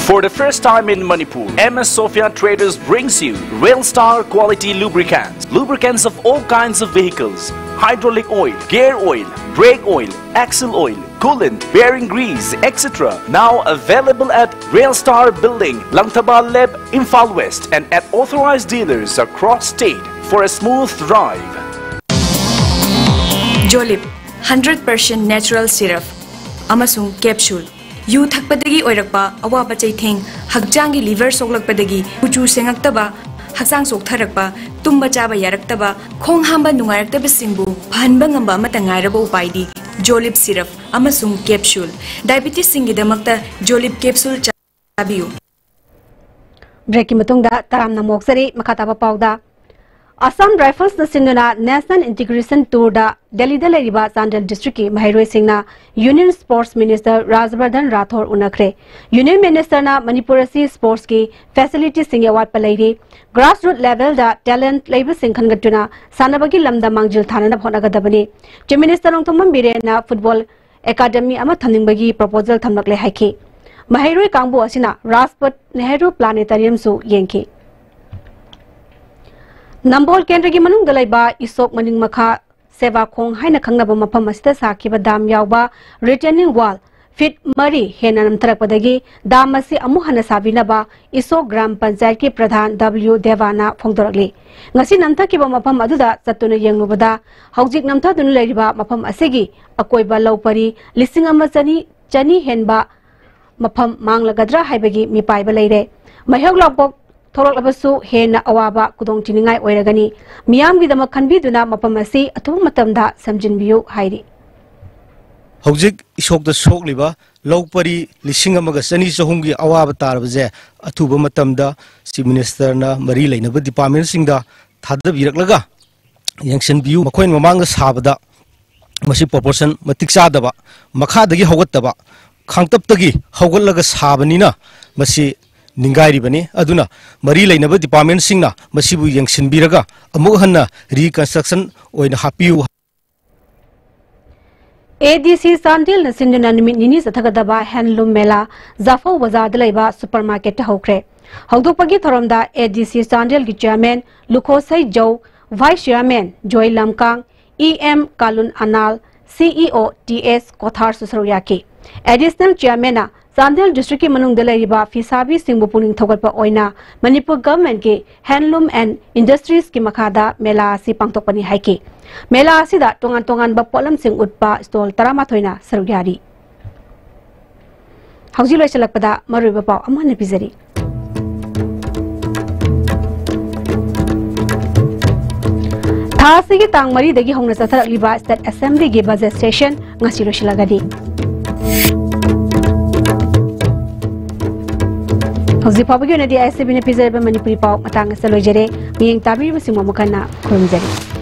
For the first time in Manipur, M S Sophia Traders brings you Rail Star quality lubricants. Lubricants of all kinds of vehicles, hydraulic oil, gear oil, brake oil, axle oil, coolant, bearing grease, et cetera. Now available at Rail Star Building, Langthaba Leb, Imphal West, and at authorized dealers across state. For a smooth ride, Jolib, hundred percent natural syrup ꯑꯃꯁꯨꯡ capsule꯫ U ꯊꯛꯄꯗꯒꯤ ꯑꯣꯏꯔꯛꯄ ꯑꯋꯥꯕ ꯆꯩꯊꯦꯡ, ꯍꯛꯆꯥꯡꯒꯤ liver ꯁꯣꯛꯂꯛꯄꯗꯒꯤ ꯀꯨꯆꯨ ꯁꯦꯡꯉꯛꯇꯕ, ꯍꯛꯆꯥꯡ ꯆꯣꯛꯊꯔꯛꯄ, ꯇꯨꯝꯕ ꯆꯥꯕ ꯌꯥꯔꯛꯇꯕ, ꯈꯣꯡ ꯍꯥꯝꯕ ꯅꯨꯡꯉꯥꯏꯔꯛꯇꯕꯁꯤꯡꯕꯨ ꯐꯍꯟꯕ ꯉꯝꯕ ꯑꯃꯠꯇ ꯉꯥꯏꯔꯕ ꯎꯄꯥꯏꯗꯤ Jolib syrup ꯑꯃꯁꯨꯡ capsule꯫ Diabetesꯁꯤꯡꯒꯤꯗꯃꯛꯇ Jolib capsule ꯆꯥꯕꯤꯌꯨ꯫ Breakꯀꯤ ꯃꯇꯨꯡꯗ ꯇꯔꯥꯝꯅ ꯃꯣꯛꯆꯔꯤ꯫ ꯃꯈꯥ ꯇꯥꯕ ꯄꯥꯎꯗ, Assam Riflesꯅ ꯁꯤꯟꯗꯨꯅ National Integration Tourꯗ ꯗꯦꯜꯂꯤꯗ ꯂꯩꯔꯤꯕ ꯆꯥꯟꯗꯦꯜ districtꯀꯤ ꯃꯍꯩꯔꯣꯏꯁꯤꯡꯅ Union Sports Minister ꯔꯥꯖꯕꯔꯙꯟ Rathore ꯎꯅꯈ꯭ꯔꯦ꯫ Union Ministerꯅ Manipur ꯑꯁꯤ sportsꯀꯤ facilitiesꯁꯤꯡꯒꯤ ꯑꯋꯥꯠꯄ ꯂꯩꯔꯤ꯫ Grassroot levelꯗ talent ꯂꯩꯕꯁꯤꯡ ꯈꯟꯒꯠꯇꯨꯅ ꯁꯥꯟꯅꯕꯒꯤ ꯂꯝꯗ ꯃꯥꯡꯖꯤꯜ ꯊꯥꯅꯅꯕ ꯍꯣꯠꯅꯒꯗꯕꯅꯤ꯫ Chief Minister Nongthombam ꯕꯤꯔꯦꯟꯅ football academy ꯑꯃ ꯊꯝꯅꯤꯡꯕꯒꯤ proposal ꯊꯝꯂꯛꯂꯦ ꯍꯥꯏꯈꯤ꯫ ꯃꯍꯩꯔꯣꯏ ꯀꯥꯡꯕꯨ ꯑꯁꯤꯅ ꯔꯥꯖꯄꯊ ꯅꯦꯍꯔꯨ planetariumꯁꯨ ꯌꯦꯡꯈꯤ꯫ ꯅꯝꯕꯣꯜ ꯀꯦꯟꯗ꯭ꯔꯒꯤ ꯃꯅꯨꯡꯗ ꯂꯩꯕ ꯏꯁꯣꯛ ꯃꯅꯤꯡ ꯃꯈꯥ ꯁꯦꯕꯥꯈꯣꯡ ꯍꯥꯏꯅ ꯈꯪꯅꯕ ꯃꯐꯝ ꯑꯁꯤꯗ ꯁꯥꯈꯤꯕ dam ꯌꯥꯎꯕ retaining wall feet ꯃꯔꯤ ꯍꯦꯟꯅ ꯅꯝꯊꯔꯛꯄꯗꯒꯤ dam ꯑꯁꯤ ꯑꯃꯨꯛ ꯍꯟꯅ ꯁꯥꯕꯤꯅꯕ ꯏꯁꯣꯛ ꯒ꯭ꯔꯥꯝ ꯄꯟꯆꯥꯌꯠꯀꯤ ꯄ꯭ꯔꯙꯥꯟ W ꯗꯦꯕꯥꯅ ꯐꯣꯡꯗꯣꯔꯛꯂꯤ꯫ ꯉꯁꯤ ꯅꯝꯊꯈꯤꯕ ꯃꯐꯝ ꯑꯗꯨꯗ ꯆꯠꯇꯨꯅ ꯌꯦꯡꯂꯨꯕꯗ ꯍꯧꯖꯤꯛ ꯅꯝꯊꯗꯨꯅ ꯂꯩꯔꯤꯕ ꯃꯐꯝ ꯑꯁꯤꯒꯤ ꯑꯀꯣꯏꯕ ꯂꯧ ꯄꯔꯤ ꯂꯤꯁꯤꯡ ꯑꯃ ꯆꯅꯤ, ꯆꯅꯤ ꯍꯦꯟꯕ ꯃꯐꯝ ꯃꯥꯡꯂꯒꯗ꯭ꯔꯥ ꯍꯥꯏꯕꯒꯤ ꯃꯤꯄꯥꯏꯕ ꯂꯩꯔꯦ꯫ ꯃꯩꯍꯧ ꯂꯥꯡꯄꯣꯛ ꯊꯣꯔꯛꯂꯕꯁꯨ ꯍꯦꯟꯅ ꯑꯋꯥꯕ ꯈꯨꯗꯣꯡ ꯊꯤꯅꯤꯡꯉꯥꯏ ꯑꯣꯏꯔꯒꯅꯤ꯫ ꯃꯤꯌꯥꯝꯒꯤꯗꯃꯛ ꯈꯟꯕꯤꯗꯨꯅ ꯃꯐꯝ ꯑꯁꯤ ꯑꯊꯨꯕ ꯃꯇꯝꯗ ꯁꯦꯝꯖꯤꯟꯕꯤꯌꯨ ꯍꯥꯏꯔꯤ꯫ ꯍꯧꯖꯤꯛ ꯏꯁꯣꯛꯇ ꯁꯣꯛꯂꯤꯕ ꯂꯧ ꯄꯔꯤ ꯂꯤꯁꯤꯡ ꯑꯃꯒ ꯆꯅꯤ ꯆꯍꯨꯝꯒꯤ ꯑꯋꯥꯕ ꯇꯥꯔꯕꯁꯦ ꯑꯊꯨꯕ ꯃꯇꯝꯗ Chief Ministerꯅ ꯃꯔꯤ ꯂꯩꯅꯕ departmentꯁꯤꯡꯗ ꯊꯥꯗꯕꯤꯔꯛꯂꯒ ꯌꯦꯡꯁꯤꯟꯕꯤꯌꯨ꯫ ꯃꯈꯣꯏꯅ ꯃꯃꯥꯡꯗ ꯁꯥꯕꯗ ꯃꯁꯤ proportion ꯃꯇꯤꯛ ꯆꯥꯗꯕ, ꯃꯈꯥꯗꯒꯤ ꯍꯧꯒꯠꯇꯕ, ꯈꯥꯡꯇꯞꯇꯒꯤ ꯍꯧꯒꯠꯂꯒ ꯁꯥꯕꯅꯤꯅ ꯃꯁꯤ ꯅꯤꯡꯒꯥꯏꯔꯤꯕꯅꯤ꯫ ꯑꯗꯨꯅ ꯃꯔꯤ ꯂꯩꯅꯕ departmentꯁꯤꯡꯅ ꯃꯁꯤꯕꯨ ꯌꯦꯡꯁꯤꯟꯕꯤꯔꯒ ꯑꯃꯨꯛ ꯍꯟꯅ reconstruction ꯑꯣꯏꯅ ꯍꯥꯞꯄꯤꯌꯨ꯫ ADC ꯆꯥꯟꯗꯦꯜꯅ ꯁꯤꯟꯗꯨꯅ ꯅꯨꯃꯤꯠ ꯅꯤꯅꯤ ꯆꯠꯊꯒꯗꯕ handloom ꯃꯦꯂꯥ ꯖꯥꯐꯧ ꯕꯖꯥꯔꯗ ꯂꯩꯕ supermarketꯇ ꯍꯧꯈ꯭ꯔꯦ꯫ ꯍꯧꯗꯣꯛꯄꯒꯤ ꯊꯧꯔꯝꯗ ADC ꯆꯥꯟꯗꯦꯜꯒꯤ chairman ꯂꯨꯈꯣꯁꯩ ꯖꯧ, vice chairman ꯖꯣꯏ ꯂꯝꯀꯥꯡ, EM ꯀꯥꯂꯨꯟ ꯑꯅꯥꯜ, CEO TS ꯀꯣꯊꯥꯔꯁꯨ ꯁꯔꯨꯛ ꯌꯥꯈꯤ꯫ Additional chairmanꯅ ꯆꯥꯟꯗꯦꯜ districtꯀꯤ ꯃꯅꯨꯡꯗ ꯂꯩꯔꯤꯕ ꯐꯤꯁꯥꯕꯤꯁꯤꯡꯕꯨ ꯄꯨꯛꯅꯤꯡ ꯊꯧꯒꯠꯄ ꯑꯣꯏꯅ ꯃꯅꯤꯄꯨꯔ governmentꯀꯤ Handloom and Industriesꯀꯤ ꯃꯈꯥꯗ ꯃꯦꯂꯥ ꯑꯁꯤ ꯄꯥꯡꯊꯣꯛꯄꯅꯤ ꯍꯥꯏꯈꯤ꯫ ꯃꯦꯂꯥ ꯑꯁꯤꯗ ꯇꯣꯉꯥꯟ ꯇꯣꯉꯥꯟꯕ ꯄꯣꯠꯂꯝꯁꯤꯡ ꯎꯠꯄ stall ꯇꯔꯥꯃꯥꯊꯣꯏꯅ ꯁꯔꯨꯛ ꯌꯥꯔꯤ꯫ ꯍꯧꯖꯤꯛ ꯂꯣꯏꯁꯤꯜꯂꯛꯄꯗ ꯃꯔꯨꯑꯣꯏꯕ ꯄꯥꯎ ꯑꯃꯨꯛ ꯍꯟꯅ ꯄꯤꯖꯔꯤ꯫ ꯊꯥ ꯑꯁꯤꯒꯤ ꯇꯥꯡ ꯃꯔꯤꯗꯒꯤ ꯍꯧꯅ ꯆꯠꯊꯔꯛꯂꯤꯕ State Assemblyꯒꯤ budget session ꯉꯁꯤ ꯂꯣꯏꯁꯤꯜꯂꯒꯅꯤ꯫ ꯍꯧꯖꯤꯛ ꯐꯥꯎꯕꯒꯤ ꯑꯣꯏꯅꯗꯤ ISTVꯅ ꯄꯤꯖꯔꯤꯕ ꯃꯅꯤꯄꯨꯔꯤ ꯄꯥꯎ ꯃꯇꯥꯡ ꯑꯁꯤꯗ ꯂꯣꯏꯖꯔꯦ꯫ ꯃꯤꯠꯌꯦꯡ ꯇꯥꯕꯤꯔꯤꯕꯁꯤꯡꯕꯨ ꯑꯃꯨꯛ ꯍꯟꯅ ꯈꯨꯔꯨꯝꯖꯔꯤ꯫